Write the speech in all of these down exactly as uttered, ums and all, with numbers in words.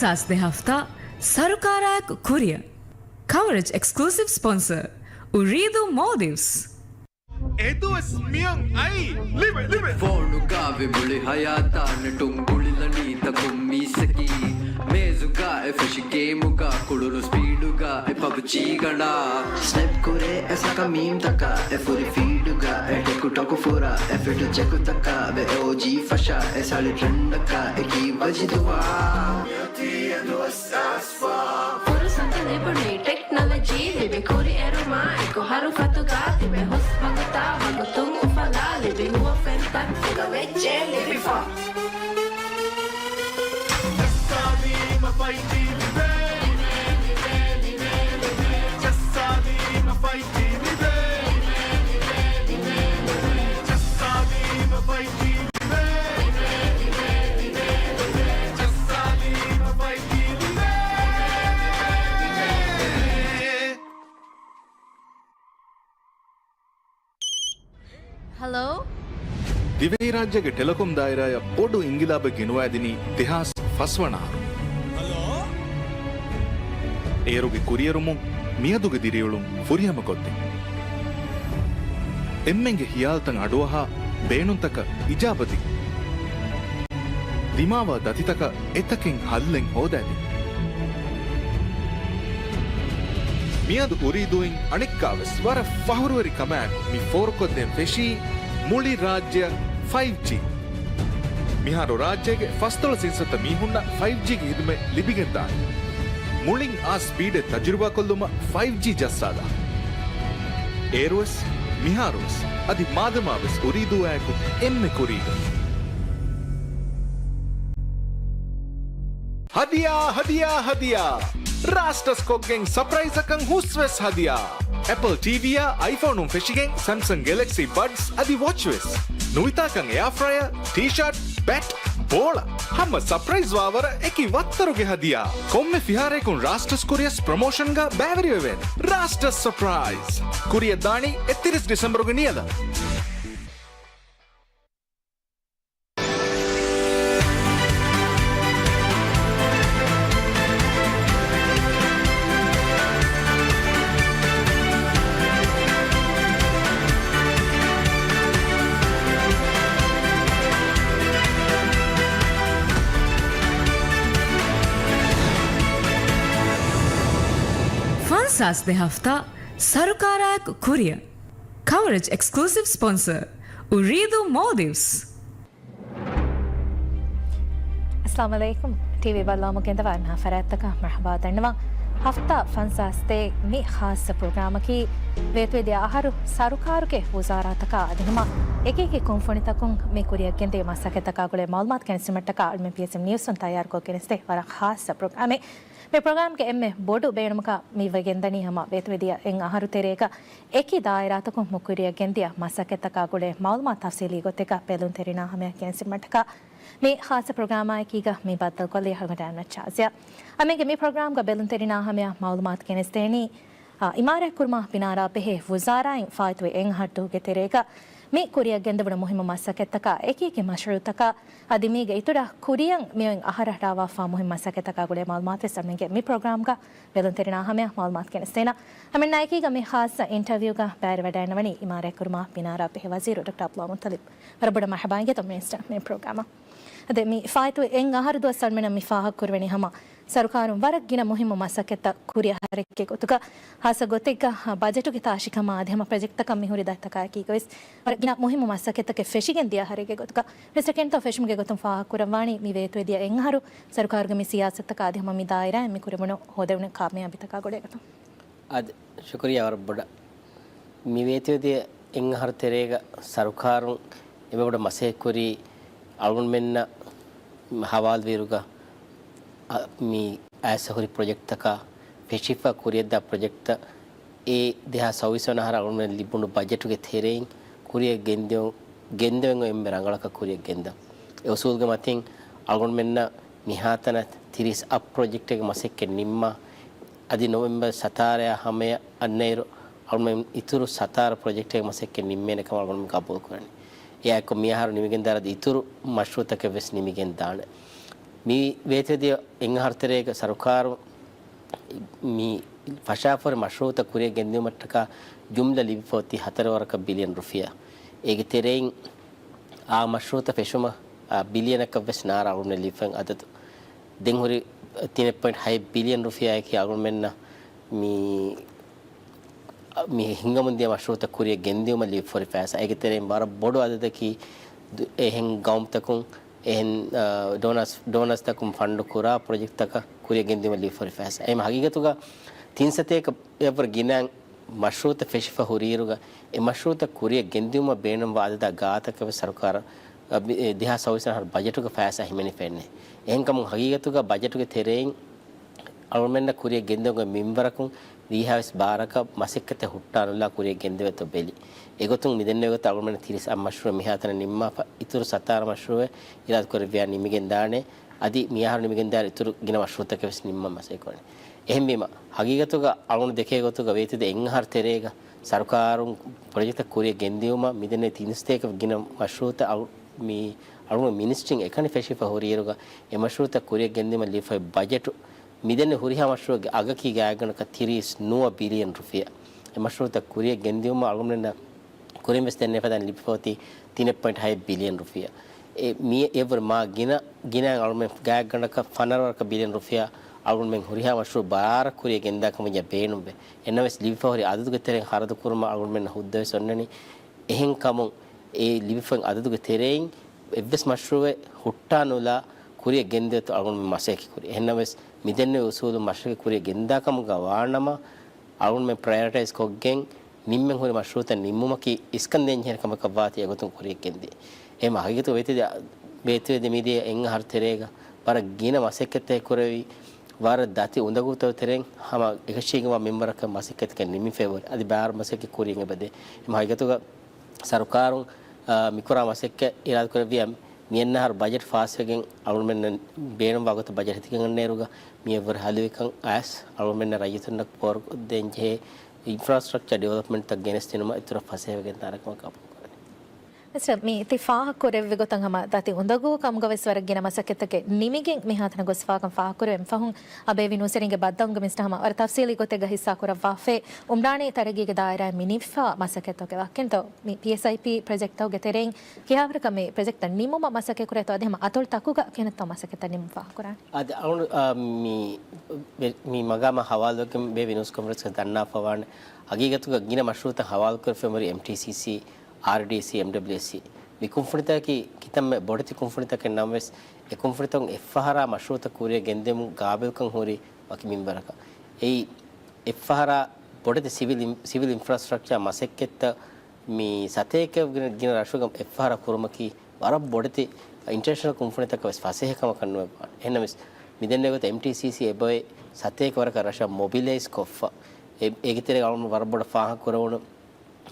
ސާސް ދެ ހަފްތާ ސަރުކާރާއެކު ކުރިއަށް. ކަވަރޭޖް އެކްސްކްލޫސިވް ސްޕޮންސަރ، އުރީދޫ މޯލްޑިވްސް. އެދުވަސް މިއަން އައީ. ލިބެ، ލިބެ. ފޯނުގަ ވި މުޅި ހަޔާތާ ނެޓުން ގުޅިލަނީ ތަކުން މީސަކީ. މޭޒުގަ އެ ފެށި ގޭމުގަ ކުޅުނު ސްޕީޑުގަ އެ ޕަބްޖީ ގަނޑާ. ސްނެޕް ކުރޭ އެ ސަކަ މީމްތަކަށް އެ ފުރި ފީޑުގަ އެ ޓެކުޓޮކު ފުރާ އެ ފެޓު ޗެކުތަކަށް ވެ އޯޖީ ފަށާ އެ ސަޅި ޓްރެންޑަކަށް އެކީ ވަޖިދުވާ. ފުރުސަތު ލިބުނީ ޓެކްނޮލޮޖީ ލިބި ކުރިއެރުމާ އެކު ހަރުފަތުގަ ތިބެ ހުސް ވަގުތާ ވަގުތުން އުފަލާ ލިބި ނުވަފެން ތައް އެގަ ވެއްޖެ ލިބިފަ. ޖައްސާލީމަ ފައިވް ޖީ ލިބޭ. ޖައްސާލީމަ ފައިވް ޖީ ލިބޭ. ޖައްސާލީމަ ފައިވް ޖީ ހަލޯ؟ ދިވެހިރާއްޖޭގެ ޓެލެކޮމް ދާއިރާއަށް ބޮޑު އިންގިލާބެއް ގެނުވައިދިނީ ދެހާސް ފަސް ވަނަ އަހަރު. އޭރުގެ ކުރިއެރުމުން މިއަދުގެ ދިރިއުޅުން ފުރިހަމަކޮށްދިން. އެންމެންގެ ހިޔާލުތައް އަޑުއަހާ، ބޭނުންތަކަށް އިޖާބަދިން. ދިމާވާ ދަތިތަކަށް އެތަކެއް ހައްލެއް ހޯދައިދިން. މިއަދު އުރީދޫއިން އަނެއްކާވެސް ވަރަށް ފަހުރުވެރި ކަމާއެކު މި ފޯރުކޮށްދޭން ފެށީ މުޅި ރާއްޖެއަށް ފައިވް ޖީ. މިހާރު ރާއްޖޭގެ ފަސްދޮޅަސް އިންސައްތަ މީހުންނަށް ފައިވް ޖީގެ ހިދުމަތް ލިބިގެންދާނެ. މުޅިން އާ ސްޕީޑެއް ތަޖުރިބާކޮށްލުމަށް ފައިވް ޖީ ޖައްސާލާ. އޭރުވެސް، މިހާރުވެސް، އަދި މާދަމާވެސް އުރީދޫއާއެކު އެންމެ ކުރީގަ. ހަދިޔާ، ހަދިޔާ، ހަދިޔާ! ރާސްޓަސް ކޮށްގެން ސަޕްރައިޒަކަށް ހުސްވެސް ހަދިޔާ! އެޕަލް ޓީވީއާ އައިފޯނުން ފެށިގެން ސަމްސަން ގެލެކްސީ ބަޑްސް އަދި ވޮޗްވެސް. ނުވިތާކަން އެއާފްރަޔަރ، ޓީޝާޓް، ބެޓް، ބޯޅަ. ހަމަ ސަޕްރައިޒް ވާވަރަށް އެކި ވައްތަރުގެ ހަދިޔާ. ކޮންމެ ފިހާރައަކުން ރާސްޓަސް ކުރިޔަސް ޕްރޮމޯޝަންގަ ބައިވެރިވެވޭނެ. ރާސްޓަސް ސަޕްރައިޒް. ކުރިއަށް ދާނީ އެއްތިރީސް ޑިސެމްބަރުގެ ނިޔަލަށް. ފަންސާސް ދެ ހަފްތާ ސަރުކާރާއެކު ކުރިއަށް. ކަވަރޭޖް އެކްސްކްލޫސިވް ސްޕޮންސަރ، އުރީދޫ މޯލްޑިވްސް. އައްސަލާމު ޢަލައިކުމް. ޓީވީ ބައްލަވަމުން ގެންދަވާ އެންމެހާ ފަރާތްތަކަށް މަރުޙަބާ ދަންނަވަން. ހަފްތާ ފަންސާސް ދޭއް މި ޚާއްޞަ ޕްރޮގްރާމަކީ، ވޭތުވެދިޔަ އަހަރު ސަރުކާރުގެ ވުޒާރާތަކާ އަދި ހަމަ އެކިއެކި ކުންފުނިތަކުން މި ކުރިއަށް ގެންދިޔަ މަސައްކަތްތަކާ ގުޅޭ މަޢުލޫމާތު ގެނެސްދިނުމަށްޓަކާ އަޅުމެން ޕީއެސްއެމް ނިއުސް ތައްޔާރުކޮށް ގެނެސްދޭ ވަރަށް ޚާއްޞަ ޕްރޮގްރާމެއް. މި ޕްރޮގްރާމްގެ އެންމެ ބޮޑު ބޭނުމަކާ މި ވެގެންދަނީ ހަމަ ވޭތުވެދިޔަ އެއް އަހަރު ތެރޭގަ އެކި ދާއިރާތަކުން މި ކުރިއަށް ގެންދިޔަ މަސައްކަތްތަކާ ގުޅޭ މަޢުލޫމާތު ތަފްސީލީ ގޮތެއްގަ ބެލުންތެރިންނާ ހަމަޔަށް ގެނެސްދިނުމަށްޓަކާ މި ޚާއްޞަ ޕްރޮގްރާމާއެކީގަ މި ބައްދަލުކޮށްލީ އަޅުގަނޑު އަންވަރު ޝާޒިޔާ. އަމެންގެ މި ޕްރޮގްރާމްގަ ބެލުންތެރިންނާ ހަމަޔަށް މަޢުލޫމާތު ގެނެސްދޭނީ، އާ، އިމާރާތްކުރުމާ ބިނާރާ ބެހޭ ވުޒާރާއިން ފާއިތުވި އެއް އަހަރު ދުވަހުގެ ތެރޭގަ މި ކުރިއަށް ގެންދެވުނު މުހިއްމު މަސައްކަތްތަކާ އެކިއެކި މަޝްރޫޢުތަކާ އަދި މީގެ އިތުރަށް ކުރިއަށް މިއޮތް އަހަރަށް ރާވާފާ މުހިއްމު މަސައްކަތްތަކާ ގުޅޭ މަޢުލޫމާތުވެސް އަޅުމެންގެ މި ޕްރޮގްރާމްގަ ބެލުންތެރިންނާ ހަމަޔަށް މަޢުލޫމާތު ގެނެސްދޭނަ. އަމެންނާ އެކީގަ މި ޚާއްޞަ އިންޓަވިއުގަ ބައިވެރިވަޑައިގަންނަވަނީ އިމާރާތްކުރުމާ ބިނާރާ ބެހޭ ވަޒީރު ޑޮކްޓަރ ޢަބްދުﷲ މުއްޠަލިބް. ވަރަށް ބޮޑަށް މަރުޙަބާ އިނގޭތޯ މިނިސްޓަރ މި ޕްރޮގްރާމަށް. އަދި މި ފާއިތުވި އެއް އަހަރު ދުވަސް އަޅުމެންނަށް މި ފާހަގަކުރެވެނީ ހަމަ ސަރުކާރުން ވަރަށް ގިނަ މުހިއްމު މަސައްކަތްތައް ކުރިއަށް އަހަރެއްގެ ގޮތުގަ، ޚާއްޞަ ގޮތެއްގަ ބަޖެޓުގެ ތާށިކަމާ އަދި ހަމަ ޕްރޮޖެކްޓްތަކަށް މިހުރި ދަތިތަކާއެކީގަވެސް ވަރަށް ގިނަ މުހިއްމު މަސައްކަތްތަކެއް ފެށިގެން ދިޔަ އަހަރެއްގެ ގޮތުގަ. މިނިސްޓަރ ކެންތޯ ފެށުމުގެ ގޮތުން ފާހަގަކުރައްވާނީ މި ވޭތުވެދިޔަ އެއް އަހަރު ސަރުކާރުގެ މި ސިޔާސަތުތަކާ އަދި ހަމަ މި ދާއިރާއިން މި ކުރެވުނު ހޯދެވުނު ކާމިޔާބީތަކާ ގުޅޭގޮތުން. އާދެ، ޝުކުރިއްޔާ ވަރަށް ބޮޑަށް. މި ވޭތުވެދިޔަ އެއް އަހަރު ތެރޭގަ ސަރުކާރުން އެންމެ ބޮޑަށް މަސައްކަތްކުރީ އަޅުގަނޑުމެންނަށް ހަވާލުވިއިރުގަ، އަ، މި އައިސް ހުރި ޕްރޮޖެކްޓްތަކާ ފެށިފަ ކުރިއަށްދާ ޕްރޮޖެކްޓްތައް އެ ދެހާސް ސައުވީސް ވަނަ އަހަރަށް އަޅުގަނޑުމެން ލިބުނު ބަޖެޓުގެ ތެރެއިން ކުރިއަށް ގެންދެވު-، ގެންދެވެން އެންމެ ރަނގަޅަކަށް ކުރިއަށް ގެންދަން. އެ އުސޫލުގެ މަތިން އަޅުގަނޑުމެންނަށް މިހާތަނަށް ތިރީސް އަށް ޕްރޮޖެކްޓެއްގެ މަސައްކަތް ނިންމާ، އަދި ނޮވެމްބަރު ސަތާރައާ ހަމަޔަށް އަންނައިރު އަޅުގަނޑުމެން އިތުރު ސަތާރަ ޕްރޮޖެކްޓެއްގެ މަސައްކަތް ނިންމޭނެ ކަމަށް އަޅުގަނޑުމެން ގަބޫލު ކުރަނީ. އެއާއެކު މިއަހަރު ނިމިގެންދާ އަދި އިތުރު މަޝްރޫޢުތަކެއް ވެސް ނިމިގެން ދާނެ. މި ވޭތުވެދިޔަ އެއް އަހަރު ތެރޭގަ ސަރުކާރު މި ފަށާފަހުރި މަޝްރޫޢުތައް ކުރިއަށް ގެންދިއުމަށްޓަކާ ޖުމްލަ ލިބިފަ އޮތީ ހަތަރު ވަރަކަށް ބިލިއަން ރުފިޔާ. އޭގެ ތެރެއިން އާ މަޝްރޫޢުތައް ފެށުމަށް އާ ބިލިއަނަކަށް ވެސް ނާރާ އަޅުގަނޑަށް ލިބިފައި އަދަދު. ދެން ހުރި ތިނެއް ޕޮއިންޓް ހައެއް ބިލިއަން ރުފިޔާއަކީ އަޅުގަނޑުމެންނަށް މި މި ހިނގަމުން ދިޔަ މަޝްރޫޢުތައް ކުރިއަށް ގެންދިއުމަށް ލިބިފަހުރި ފައިސާ. އޭގެ ތެރެއިން ވަރަށް ބޮޑު އަދަދަކީ ދު-، އެހެން ގައުމުތަކުން، އެހެން، އާ، ޑޯނާސް-، ޑޯނާސްތަކުން ފަންޑު ކުރާ ޕްރޮޖެކްޓްތަކަށް ކުރިއަށް ގެންދިއުމަށް ލިބިފަހުރި ފައިސާ. އެހެން ހަގީގަތުގަ ތިން ސަތޭކަ އެއްވަރު ގިނަ މަޝްރޫޢުތައް ފެށިފަ ހުރިއިރުގަ، އެ މަޝްރޫޢުތައް ކުރިއަށް ގެންދިއުމަށް ބޭނުންވާ އަދަދާ ގާތަކަށް ވެސް ސަރުކާރަށް، އަ، ބި-، އެ، ދެހާސް ސައުވީސް އަހަރު ބަޖެޓުގަ ފައިސާ ހިމެނިފައެއް ނެތް. އެހެންކަމުން ހަގީގަތުގަ ބަޖެޓުގެ ތެރެއިން އަޅުމެންނަށް ކުރިއަށް ގެންދެވުމުގެ މިންވަރަކުން ވީހާވެސް ބާރަކަށް މަސައްކަތެއް ހުއްޓާނުލާ ކުރިއަށް ގެންދެވޭތޯ ބެލި. އެގޮތުން މިދެންނެވި ގޮތަށް އަޅުމެން ތިރީސް އަށް މަޝްރޫޢު މިހާތަނަށް ނިންމާފަ، އިތުރު ސަތާރަ މަޝްރޫޢެއް އިރާދަކުރެއްވިޔާ ނިމިގެން ދާނެ. އަދި މިއަހަރު ނިމިގެން ދާނެ އިތުރު ގިނަ މަޝްރޫޢުތަކެއް ވެސް ނިންމަން މަސައްކަތް ކުރަނީ. އެހެންވީމަ، ހަގީގަތުގަ އަޅުގަނޑު ދެކޭ ގޮތުގަ ވޭތުވެދިޔަ އެއް އަހަރު ތެރޭގަ ސަރުކާރުން ޕްރޮޖެކްޓްތައް ކުރިއަށް ގެންދިއުމަށް މިދެންނެވި ތިން ސަތޭކަ ގިނަ މަޝްރޫޢުތައް އަޅު-، މި އަޅުގަނޑު މިނިސްޓްރީން އެކަނި ފެށިފަ ހުރިއިރުގަ އެ މަޝްރޫޢުތައް ކުރިއަށް ގެންދިއުމަށް ލިބިފައި ބަޖެޓު މިދެންނެވި ހުރިހާ މަޝްރޫޢެއްގެ އަގަކީ ގާތްގަނޑަކަށް ތިރީސް ނުވަ ބިލިއަން ރުފިޔާ. އެ މަޝްރޫޢުތައް ކުރިއަށް ގެންދިއުމަށް އަޅުގަނޑުމެންނަށް ކުރިން ވެސް ދެންނެވިފަދަ ލިބިފަ އޮތީ ތިނެއް ޕޮއިންޓް ހައެއް ބިލިއަން ރުފިޔާ. އެ މި އެއްވަރު މާ ގިނަ، ގިނައިން އަޅުމެން ގާތްގަނޑަކަށް ފަނަރަ ވަރަކަށް ބިލިއަން ރުފިޔާ އަޅުމެން ހުރިހާ މަޝްރޫޢު ބާރަށް ކުރިއަށް ގެންދާ ކަމަށް ބޭނުންވޭ. އެންނަމަވެސް ލިބިފަ ހުރި އަދަދުގެ ތެރެއިން ހަރަދު ކުރުމަށް އަޅުމެންނަށް ހުއްދަ ވެސް އޮންނަނީ. އެހެން ކަމުން އެ ލިބިފަ އަދަދުގެ ތެރެއިން އެއްވެސް މަޝްރޫޢެއް ހުއްޓާނުލާ ކުރިއަށް ގެންދެވޭތޯ އަޅުގަނޑު މަސައްކަތް ކުރި. އެހެންނަމަވެސް މިދެންނެވި އުސޫލުން މަޝްރޫޢެއް ކުރިއަށް ގެންދާ ކަމުގަ ވާނަމަ، އަޅުގަނޑުމެން ޕްރަޔަރިޓައިޒް ކޮށްގެން ނިންމެން ހުރި މަޝްރޫޢުތައް ނިންމުމަކީ އިސްކަން ދޭންޖެހޭ ކަމަކަށް ވާތީ އެގޮތުން ކުރިއަށް ގެންދިޔަ. އެހެން ހަގީގަތު ވޭތުވެދި-، ވޭތުވެދި މިދިޔަ އެއް އަހަރު ތެރޭގަ ވަރަށް ގިނަ މަސައްކަތެއް ކުރެވި، ވަރަށް ދަތި އުނދަގޫތައް ތެރެއިން ހަމަ އެކަށީގެންވާ މިންވަރަކަށް މަސައްކަތަކަށް ނިމިފައި އެބަހުރި. އަދި ބާރު މަސައްކަތް ކުރިއަށް އެބަދޭ. އެހެން ހަގީގަތުގަ ސަރުކާރުން، އާ، މިކުރާ މަސައްކަތް އިރާދަކުރެއްވިޔާ މިއަންނަ އަހަރު ބަޖެޓް ފާސްވެގެން އަޅުމެންނަށް ބޭނުންވާ ގޮތަށް ބަޖެޓް ހެދިގެން އަންނައިރުގަ މި އެއްވަރު ހަލުވިކަން އައިސް އަޅުމެންނަށް ރައްޔިތުންނަށް ފޯރުކޮށްދޭންޖެހޭ އިންފްރާސްޓްރަކްޗަރ ޑިވެލޮޕްމަންޓްތައް ގެނެސްދިނުމަށް އިތުރަށް ފަސޭހަވެގެންދާނެ ކަމަށް ގަބޫލުކުރަނީ. މިސްޓަރ، މި ތި ފާހަގަކުރެއްވި ގޮތަށް ހަމަ ދަތި އުނދަގޫ ކަމުގަ ވެސް ވަރަށް ގިނަ މަސައްކަތްތަކެއް ނިމިގެން މިހާތަނަށް ގޮސްފާކަން ފާހަގަކުރެވެން ފަހުން އަބޭ ވިނުސްރިންގެ ބައްދަލުގެ މިސްޓަރ ހަމަ ވަރަށް ތަފްސީލީ ގޮތެއްގަ ހިއްސާ ކުރައްވާފައި އުމްރާނީ ތަރައްގީގެ ދާއިރާއިން މި ނިމިފާ މަސައްކަތްތަކެއް ވާކެންތޯ؟ މި ޕީއެސްއައިޕީ ޕްރޮޖެކްޓްތަކުގެ ތެރެއިން ކިހާވަރަކަށް މި ޕްރޮޖެކްޓްތައް ނިމުމަށް މަސައްކަތް ކުރޭތޯ؟ އަދި ހަމަ އަތޮޅު ތަކުގަ ކިހިނެއްތޯ މަސައްކަތްތައް ނިމުން ފާހަގަކުރާނެ؟ އަދި އަޅުގަނޑު، އާ، މި، މި، މި މަގާމާ ހަވާލުވެގެން ބޭ ވިނުސް ކޮންފަރެންސްގަ ދަންނާފަވާނެ. ހަގީގަތުގަ ގިނަ މަޝްރޫޢުތައް ހަވާލުކުރެވިފައި ހުރި އެމްޓީސީސީ، އާރްޑީސީ، އެމްޑަބްލިއުއެސްސީ. މި ކުންފުނިތަކަކީ ކިތަންމެ ބޮޑެތި ކުންފުނިތަކެއް ނަމަވެސް، އެ ކުންފުނިތަކުން އެއްފަހަރާ މަޝްރޫޢުތައް ކުރިއަށް ގެންދެމުން ގާބިލްކަން ހުރި ވަކި މިންވަރަކަށް. އެއީ، އެއްފަހަރާ ބޮޑެތި ސިވިލް އިން-، ސިވިލް އިންފްރާސްޓްރަކްޗާ މަސައްކަތްތައް މި ސަތޭކަ ގިނަ، ގިނަ ރަށުގަ އެއްފަހަރާ ކުރުމަކީ ވަރަށް ބޮޑެތި އިންޓަރނޭޝަނަލް ކުންފުނިތަކަށް ވެސް ފަސޭހަ ކަމަކަށް ނުވެ ވާނެ. އެހެންނަމަވެސް، މިދެންނެވި ގޮތަށް އެމްޓީސީސީ އެބައޮތް ސަތޭކަ ވަރަކަށް ރަށަށް މޮބިލައިޒް ކޮށްފަ. އެ-، އޭގެ ތެރޭގަ އަޅުގަނޑު ވަރަށް ބޮޑަށް ފާހަގަކުރެވުނު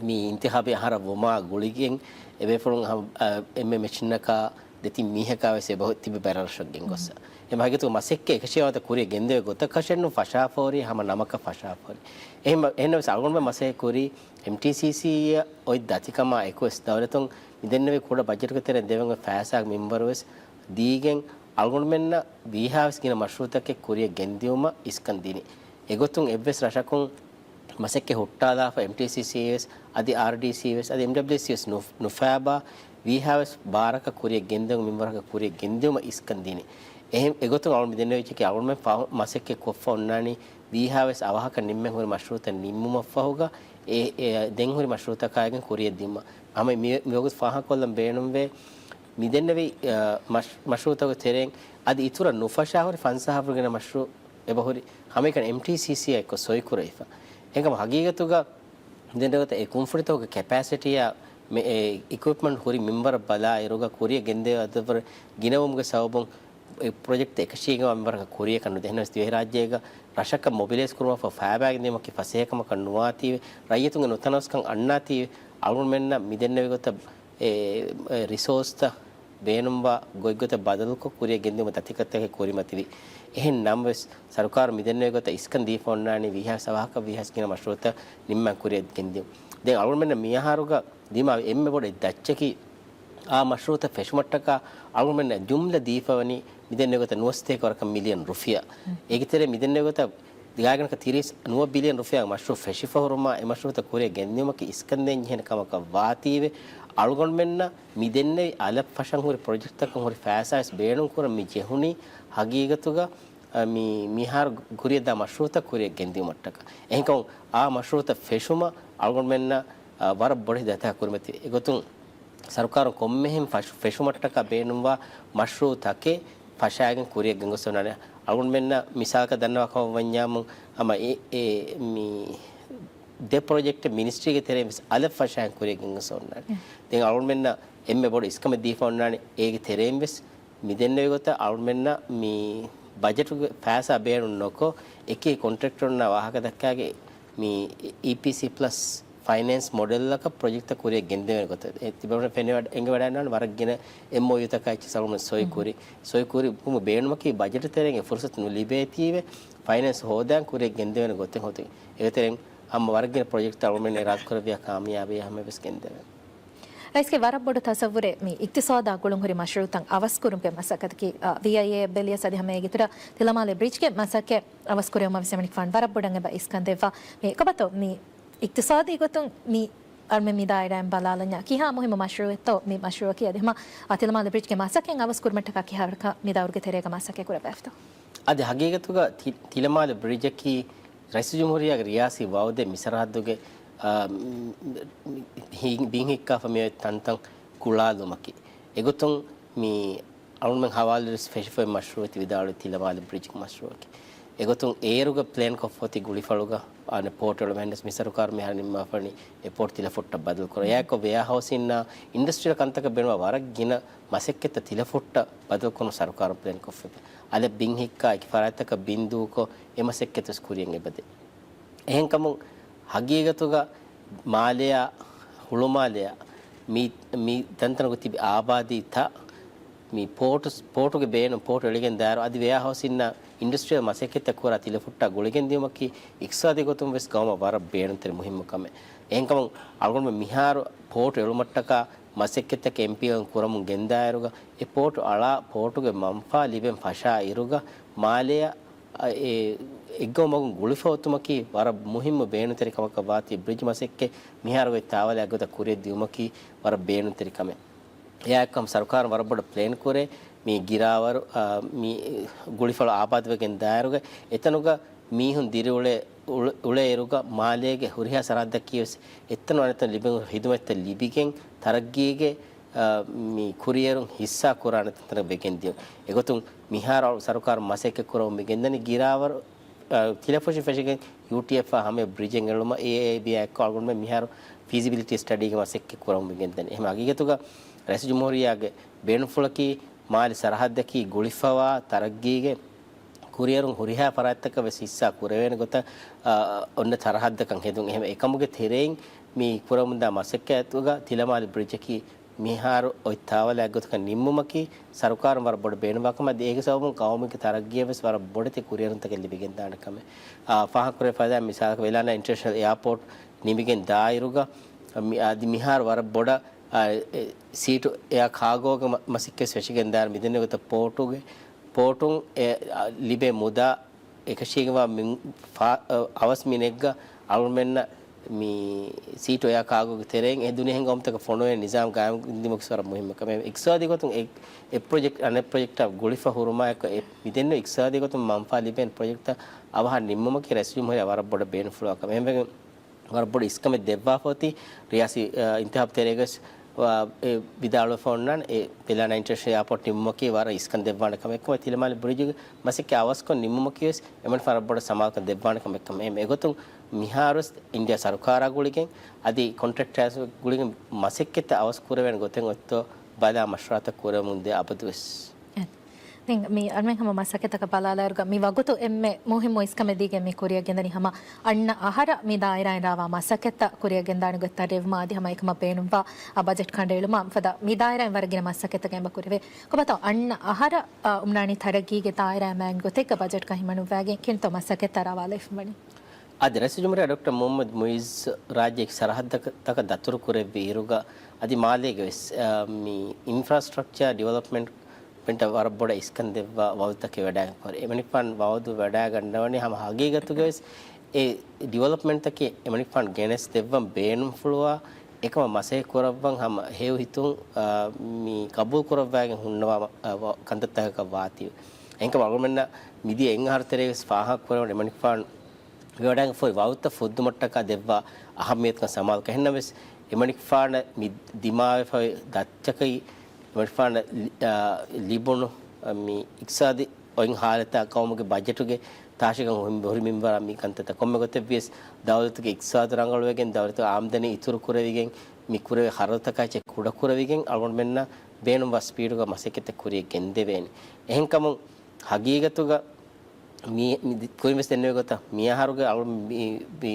މި އިންތިޚާބީ އަހަރަށް ވުމާ ގުޅިގެން އެބޭފުޅުން ހަމަ، އަ، އެންމެ މެޗިންނަކާ ދެތިން މީހަކާ ވެސް އެބަ ތިބި ބައެއް ރަށަށް ގެންގޮސް. އެ ހަގީގަތުގަ މަސައްކަތް އެކަށީގެންވާ ގޮތަށް ކުރިއަށް ގެންދެވޭ ގޮތަކަށެއްނު ފަށާފަހުރި ހަމަ ނަމަކަށް ފަށާފަހުރި. އެހެން، އެހެންނަމަވެސް އަޅުގަނޑުމެން މަސައްކަތް ކުރީ އެމްޓީސީސީއަށް އޮތް ދަތިކަމާ އެކުވެސް ދައުލަތުން މިދެންނެވި ކުޑަ ބަޖެޓުގެ ތެރެއިން ދެވެން އޮތް ފައިސާގެ މިންވަރު ވެސް ދީގެން އަޅުގަނޑުމެންނަށް ވީހާވެސް ގިނަ މަޝްރޫޢުތަކެއް ކުރިއަށް ގެންދިއުމަށް އިސްކަން ދިނީ. އެގޮތުން އެއްވެސް ރަށަކުން މަސައްކަތް ހުއްޓާލާފަ އެމްޓީސީސީ ވެސް، އަދި އާރްޑީސީ ވެސް، އަދި އެމްޑަބްލިއުއެސްސީ ވެސް ނު-، ނުފާބާ ވީހާވެސް ބާރަކަށް ކުރިއަށް ގެންދެވުން މިންވަރަކަށް ކުރިއަށް ގެންދިއުމަށް އިސްކަން ދިނީ. އެހެން އެގޮތުން އަޅުގަނޑު މިދެންނެވިއްޔާ އަޅުގަނޑުމެން ފަހު މަސައްކަތް ކޮށްފަ އޮންނާނީ ވީހާވެސް އަވަހަކަށް ނިންމެން ހުރި މަޝްރޫޢުތައް ނިންމުމަށްފަހުގަ އެ، އެ ދެން ހުރި މަޝްރޫޢުތަކާއިގެން ކުރިއަށް ދިއުމަށް. ހަމަ މި، މިވަގުތު ފާހަގަކޮށްލަން ބޭނުންވޭ މިދެންނެވި، އަ، މަޝް-، މަޝްރޫޢުތަކުގެ ތެރެއިން އަދި އިތުރަށް ނުފަށާ ހުރި ފަންސާހަށްވުރެ ގިނަ މަޝްރޫޢު އެބަހުރި ހަމައެކަނި އެމްޓީސީސީއާ އެއްކޮށް ސޮއިކުރެވިފަ. އެހެންކަމުން ހަގީގަތުގަ ދެންނެވި ގޮތަށް އެ ކުންފުނިތަކުގެ ކެޕޭސިޓީއާ މެ-، އެ އިކުއިޕްމަންޓް ހުރި މިންވަރަށް ބަލާއިރުގަ ކުރިއަށް ގެންދެވޭ އަދަދުވަރު ގިނަވުމުގެ ސަބަބުން އެ ޕްރޮޖެކްޓް އެކަށީގެންވާ މިންވަރަކަށް ކުރިއަކަށް ނުދޭ. އެހެންނަމަވެސް ދިވެހިރާއްޖޭގަ ރަށަކަށް މޮބިލައިޒް ކުރުމަށްފަހު ފައިބާގެން ދިއުމަކީ ފަސޭހަކަމަކަށް ނުވާތީވެ، ރައްޔިތުންގެ ނުތަނަވަސްކަން އަންނާތީވެ، އަޅުގަނޑުމެންނަށް މިދެންނެވި ގޮތަށް އެ، އެ ރިސޯސްތައް ބޭނުންވާ ގޮތްގޮތަށް ބަދަލުކޮށް ކުރިއަށް ގެންދިއުމަށް ދަތިކަތަކެއް ކުރިމަތިވި. އެހެން ނަމަވެސް، ސަރުކާރު މިދެންނެވި ގޮތަށް އިސްކަން ދީފަ އޮންނާނީ ވީހާވެސް އަވަހަކަށް ވީހާވެސް ގިނަ މަޝްރޫޢުތައް ނިންމަން ކުރިއަށް ގެންދިއުން. ދެން އަޅުގަނޑުމެންނަށް މިއަހަރުގަ ދިމާވި އެންމެ ބޮޑު ދައްޗަކީ، އާ މަޝްރޫޢުތައް ފެށުމަށްޓަކާ އަޅުގަނޑުމެންނަށް ޖުމްލަ ދީފަވަނީ މިދެންނެވި ގޮތަށް ނުވަސަތޭކަ ވަރަކަށް މިލިއަން ރުފިޔާ. އޭގެ ތެރޭ މިދެންނެވި ގޮތަށް ގާތްގަނޑަކަށް ތިރީސް ނުވަ ބިލިއަން ރުފިޔާގެ މަޝްރޫޢު ފެށިފަ ހުރުމާ އެ މަޝްރޫޢުތައް ކުރިއަށް ގެންދިއުމަކީ އިސްކަންދެން ޖެހޭނެ ކަމަކަށް ވާތީވެ، އަޅުގަނޑުމެންނަށް މިދެންނެވި އަލަށް ފަށަން ހުރި ޕްރޮޖެކްޓްތަކުން ހުރި ފައިސާވެސް ބޭނުންކުރަން މި ޖެހުނީ ހަގީގަތުގަ އަ، މި، މިހާރު ކުރިއަށްދާ މަޝްރޫޢުތައް ކުރިއަށް ގެންދިއުމަށްޓަކާ. އެހެންކަމުން އާ މަޝްރޫޢުތައް ފެށުމަށް އަޅުގަނޑުމެންނަށް، އަ، ވަރަށް ބޮޑެތި ދަތާ ކުރިމަތިވޭ. އެގޮތުން ސަރުކާރުން ކޮންމެހެން ފަށު-، ފެށުމަށްޓަކާ ބޭނުންވާ މަޝްރޫޢުތަކެއް ފަށާގެން ކުރިއަށް ގެންގޮސް އޮންނާނެ. އަޅުގަނޑުމެންނަށް މިސާލަކަށް ދަންނަވާ ކަމަށް ވަންޏާމު، ހަމަ އެ، އެ، މި ދެ ޕްރޮޖެކްޓެއް މިނިސްޓްރީގެ ތެރެއިން ވެސް އަލަށް ފަށާގެން ކުރިއަށް ގެންގޮސް އޮންނާނެ. ދެން އަޅުގަނޑުމެންނަށް އެންމެ ބޮޑު އިސްކަމެއް ދީފަ އޮންނާނެ. އޭގެ ތެރެއިން ވެސް މިދެންނެވި ގޮތަށް އަޅުމެންނަށް މި ބަޖެޓުގެ ފައިސާ ބޭނުން ނޮކޮށް، އެކި ކޮންޓްރެކްޓަރުންނާ ވާހަކަ ދައްކާގެ މި އީޕީސީ ޕްލަސް ފައިނޭންސް މޮޑެލްއަކަށް ޕްރޮޖެކްޓްތައް ކުރިއަށް ގެންދެވޭނެ ގޮތަށް ތިބެވަން ފެނިވަޑ-، އެނގިވަޑައިގަންނަވާނެ. ވަރަށް ގިނަ އެމްއޯޔޫތަކާ އެއްޗެއް ސަލުމަން ސޮއި ކުރި، ސޮއި ކުރި ބޭނުމަކީ ބަޖެޓު ތެރެއިން އެ ފުރުސަތު ނުލިބޭތީވެ، ފައިނޭންސް ހޯދާން ކުރިއަށް ގެންދެވޭނެ ގޮތެއް ހޯދުން. އޭގެ ތެރެއިން ހަމަ ވަރަށް ގިނަ ޕްރޮޖެކްޓް އަޅުމެން އިރާދަކުރެއްވިޔާ ކާމިޔާބީ ހަމަ ވެސް ގެންދެވޭނެ. ރައީސްގެ ވަރަށް ބޮޑު ތަސައްވުރެއް މި އިޤްތިޞާދާ ގުޅުންހުރި މަޝްރޫޢުތައް އަވަސްކުރުމުގެ މަސައްކަތަކީ، އަ، ވީއައިއޭ ބެލިޔަސް އަދި ހަމަ އޭގެ އިތުރަށް ތިލަމާލެ ބްރިޖްގެ މަސައްކަތް އަވަސްކުރެވުމަށް ވެސް އެމަނިކުފާނު ވަރަށް ބޮޑަށް އެބަ އިސްކަންދެއްވާ. މި ކޮބާތޯ މި އިޤްތިޞާދީ ގޮތުން މި އަޅުމެން މި ދާއިރާއިން ބަލާލަންޏާ ކިހާ މުހިއްމު މަޝްރޫޢެއްތޯ މި މަޝްރޫޢަކީ އަދި ހަމަ، އަ، ތިލަމާލެ ބްރިޖްގެ މަސައްކަތް އަވަސްކުރުމަށްޓަކާ ކިހާވަރަކަށް މި ދައުރުގެ ތެރޭގަ މަސައްކަތް ކުރައްވާފިތޯ؟ އަދި ހަގީގަތުގަ ތި-، ތިލަމާލެ ބްރިޖަކީ ރައީސުލްޖުމްހޫރިއްޔާގެ ރިޔާސީ ވައުދެއް މި ސަރަހައްދުގެ، އާ، މި-، މި-، ހި-، ބިން ހިއްކާފަ މިއޮތް ތަންތަން ގުޅާލުމަކީ. އެގޮތުން މި އަޅުމެން ހަވާލުވެސް ފެށިފައި މަޝްރޫޢެއް ވިދާޅުވި ތިލަމާލެ ބްރިޖްގެ މަޝްރޫޢަކީ. އެގޮތުން އޭރުގަ ޕްލޭން ކޮށްފަ އޮތީ ގުޅިފަޅުގަ އާނެ ޕޯޓް އެޅުމަށް މި ސަރުކާރު މިހާރު ނިންމާފަނީ އެ ޕޯޓް ތިލަފުއްޓަށް ބަދަލުކުރަން. އެއާއެކު ވެއާހައުސިންނާ އިންޑަސްޓްރިއަލް ކަންތަކަށް ބޭނުންވާ ވަރަށް ގިނަ މަސައްކަތްތައް ތިލަފުއްޓަށް ބަދަލުކުރުން ސަރުކާރުން ޕްލޭން ކޮށްފައި. އަލަށް ބިން ހިއްކާ އެކި ފަރާތްތަކަށް ބިން ދޫކޮށް، އެ މަސައްކަތް ވެސް ކުރިއަށް އެބަދޭ. އެހެންކަމުން ހަގީގަތުގަ މާލެއާ، ހުޅުމާލެއާ، މި، މި ތަންތަނަކު ތިބި އާބާދީތައް، މި ޕޯޓު، ޕޯޓުގެ ބޭނުން، ޕޯޓު އެޅިގެން ދާއިރު، އަދި ވެއާހައުސިންނާ އިންޑަސްޓްރިއަލް މަސައްކަތްތައް ކުރާ ތިލަފުއްޓާ ގުޅިގެން ދިޔުމަކީ އިޤްތިޞާދީ ގޮތުން ވެސް ގައުމަށް ވަރަށް ބޭނުންތެރި މުހިއްމު ކަމެއް. އެހެންކަމުން އަޅުގަނޑުމެން މިހާރު ޕޯޓު އެޅުމަށްޓަކާ މަސައްކަތްތަކެއް އެމްޕީއެލް ކުރަމުން ގެންދާއިރުގަ، އެ ޕޯޓު އަޅާ ޕޯޓުގެ މަންފާ ލިބެން ފަށާ އިރުގަ، މާލެއަށް އެ އެއްގައުމަކުން ގުޅިފަ އޮތުމަކީ ވަރަށް މުހިއްމު ބޭނުންތެރި ކަމަކަށް ވާތީ، ބްރިޖް މަސައްކަތް މިހާރު އޮތް ތާވަލާ އެއްގޮތަށް ކުރިއަށް ދިއުމަކީ ވަރަށް ބޭނުންތެރި ކަމެއް. އެއާއެކު ހަމަ ސަރުކާރުން ވަރަށް ބޮޑަށް ޕްލޭން ކުރޭ، މި ގިރާވަރު، އާ، މި ގުޅިފަޅު އާބާދުވެގެން ދާއިރުގަ އެތަނުގަ މީހުން ދިރިއުޅޭ، އުޅ-، އުޅޭއިރުގަ މާލޭގެ ހުރިހާ ސަރަހައްދަކީ ވެސް އެތަނުން އަނެއްތަނުން ލިބެން ހުރި ހިދުމަތްތައް ލިބިގެން ތަރައްގީގެ، އާ، މި ކުރިއެރުން ހިއްސާ ކުރާނެ ތަންތަނަށް ވެގެން ދިޔުން. އެގޮތުން މިހާރު ސަރުކާރުން މަސައްކަތް ކުރަމުން މި ގެންދަނީ ގިރާވަރު، އާ، ތިލަފުށި ފެށިގެން ޔޫޓީއެފްއާ ހަމަޔަށް ބްރިޖެއް އެޅުމަށް އޭއޭބީއާ އެއްކޮށް އަޅުގަނޑުމެން މިހާރު ފީޒިބިލިޓީ ސްޓަޑީގެ މަސައްކަތް ކުރަމުން މި ގެންދަނީ. އެހެން ހަގީގަތުގަ ރައީސުލްޖުމްހޫރިއްޔާގެ ބޭނުންފުޅަކީ މާލެ ސަރަހައްދަކީ ގުޅިފަވާ ތަރައްގީގެ ކުރިއެރުން ހުރިހާ ފަރާތްތަކަށް ވެސް ހިއްސާ ކުރެވޭނެ ގޮތަށް، އާ، އޮންނަ ސަރަހައްދަކަށް ހެދުން. އެހެން އެކަމުގެ ތެރެއިން މި ކުރަމުންދާ މަސައްކަތުގަ ތިލަމާލި ބްރިޖަކީ މިހާރު އޮތް ތާވަލާ އެއްގޮތަކަށް ނިންމުމަކީ ސަރުކާރުން ވަރަށް ބޮޑު ބޭނުންވާ ކަމެއް. އަދި އޭގެ ސަބަބުން ގައުމުގެ ތަރައްގީއަށް ވެސް ވަރަށް ބޮޑެތި ކުރިއެރުންތަކެއް ލިބިގެންދާނެ ކަމެއް. އާ، ފާހަގަކުރެވިފަދަ މިސާލަކަށް ވެލާނާ އިންޓަރނޭޝަނަލް އެއާޕޯޓް ނިމިގެން ދާއިރުގަ މި-، އަދި މިހާރު ވަރަށް ބޮޑަށް، އާ، އެ، ސީޓު އެއާ ކާގޯގެ މަ-، މަސައްކަތް ވެސް ފެށިގެން ދާއިރު މިދެންނެވި ގޮތަށް ޕޯޓުގެ، ޕޯޓުން އެ، އާ، ލިބޭ މުދާ އެކަށީގެންވާ މި-، ފާ-، އަވަސް މިނެއްގަ އަޅުމެންނަށް މި ސީޓު އެއާ ކާގޯގެ ތެރެއިން އެ ދުނިޔެ ހިނގައުމުތަކަށް ފޮނުވޭ ނިޒާމް ގާއިމް ދިމުކިސް ވަރަށް މުހިއްމު ކަމެއް. އިޤްތިޞާދީ ގޮތުން އެ، އެ ޕްރޮޖެކްޓް އަނެއް ޕްރޮޖެކްޓާ ގުޅިފަ ހުރުމާއެކު އެ މިދެންނެވި އިޤްތިޞާދީ ގޮތުން މަންފާ ލިބޭނެ ޕްރޮޖެކްޓްތައް އަވަހަށް ނިންމުމަކީ ރައީސުލްޖުމްހޫރިއްޔާ ވަރަށް ބޮޑަށް ބޭނުންފުޅުވާ ކަމެއް. އެހެންވެގެން ވަރަށް ބޮޑު އިސްކަމެއް ދެއްވާފަ އޮތީ ރިޔާސީ، އާ، އިންތިހާބު ތެރޭގަސް ވާ، އެ، ވިދާޅުވެފަ އޮންނާނެ. އެ ވެލާނާ އިންޓަރނޭޝަނަލް އެއާޕޯޓް ނިމުމަކީ ވަރަށް އިސްކަން ދެއްވާނެ ކަމެއް. އެކަމަށް ތިލަމާލި ބްރިޖުގެ މަސައްކަތް އަވަސްކޮށް ނިމުމަކީ ވެސް އެމަނިކުފާނަށް ވަރަށް ބޮޑަށް ސަމާލުކަން ދެއްވާނެ ކަމެއް ކަމެއް. އެގޮތުން މިހާރުވެސް އިންޑިޔާ ސަރުކާރާ ގުޅިގެން އަދި ކޮންޓްރެކްޓާސް ގުޅިގެން މަސައްކަތްތައް އަވަސް ކުރެވޭނެ ގޮތެއް އޮތްތޯ ބަލާ މަޝްވަރާތައް ކުރެވެމުން ދޭ އަބަދުވެސް. އެ. ދެން މި އަންމެން ހަމަ މަސައްކަތަކަށް ބަލާލާއިރުގަ މި ވަގުތު އެންމެ މުހިއްމު އިސްކަމެއް ދީގެން މި ކުރިއަށް ގެންދަނީ ހަމަ އަންނަ އަހަރަށް މި ދާއިރާއިން ރާވާ މަސައްކަތްތައް ކުރިއަށް ގެންދާނެ ގޮތް ތަރިވުމާ އަދި ހަމަ އެކަމަށް ބޭނުންވާ އަ، ބަޖެޓް ކަނޑައެޅުމާ ފަދަ މި ދާއިރާއިން ވަރަށް ގިނަ މަސައްކަތްތަކެއް އެބަ ކުރެވޭ. ކޮބާތޯ އަންނަ އަހަރަށް، އަ، އުމްނާނީ ތަރައްގީގެ ދާއިރާއިން މާތް ގޮތެއްގަ ބަޖެޓްގަ ހިމަނުއްވާގެން ކިންތޯ މަސައްކަތްތައް ރާވާލައިފަ ވަނީ؟ އަދި ރައީސުލްޖުމްހޫރިއްޔާ ޑޮކްޓަރ މުހައްމަދު މުއިއްޒު ރާއްޖޭގެ ސަރަހައްދަކަށް ދަތުރު ކުރެއްވި އިރުގަ އަދި މާލޭގެ ވެސް، އާ، މި އިންފްރާސްޓްރަކްޗާ ޑިވެލޮޕްމަންޓް ވަރަށް ބޮޑަށް އިސްކަން ދެއްވާ ވައުދުތަކެއް ވެޑާގެންފަ އެމަނިކުފާން ވައުދު ވެޑާގަންނަވަނީ ހަމަ ހަގީގަތުގެ ވެސް އެ ޑިވެލޮޕްމަންޓްތަކެއް އެމަނިކުފާން ގެނެސް ދެއްވަން ބޭނުންފުޅުވާ އެކަމަށް މަސައްކަތް ކުރައްވަން ހަމަ ހެޔޮ ހިތުން، އާ، މި ގަބޫލު ކުރައްވާގެން ހުންނަވާ، އާ، ވަ-، ކަންތައްތަކަކަށް ވާތީވެ. އެހެންކަމުން އަޅުގަނޑުމެންނަށް މިދިޔަ އެއް އަހަރު ތެރޭ ވެސް ފާހަގަ ކުރެވުނު އެމަނިކުފާން ވެވަޑައިގެންފައި ވައުދުތައް ފުއްދުމަށްޓަކާ ދެއްވާ އަހައްމިޔަތުގެ ސަމާލުކަން. އެހެންނަމަވެސް، އެމަނިކުފާނަށް މި ދިމާވެފައި ދައްތަކައި، އެމަނިކުފާނަށް ލި-، އާ، ލިބުނު، އާ، މި އިޤްތިޞާދީ އޮތް ހާލަތާ ޤައުމުގެ ބަޖެޓުގެ ތާށިގަން ހުރި މިންވަރާ މި ކަންތައްތައް ކޮންމެ ގޮތެއް ވިޔަސް، ދައުލަތުގެ އިޤްތިޞާދު ރަނގަޅުވެގެން، ދައުލަތުގެ އާމްދަނީ އިތުރު ކުރެވިގެން، މި ކުރެވޭ ޚަރަދުތަކާއި ކުޑަކުރެވިގެން، އަޅުގަނޑުމެންނަށް ބޭނުންވާ ސްޕީޑުގަ މަސައްކަތްތައް ކުރިޔަށް ގެންދެވޭނެ. އެހެންކަމުން ހަގީގަތުގަ މި، މި ދި-، ކުރިން ވެސް ދެންނެވި ގޮތަށް މި އަހަރުގެ އަޅު މި، މި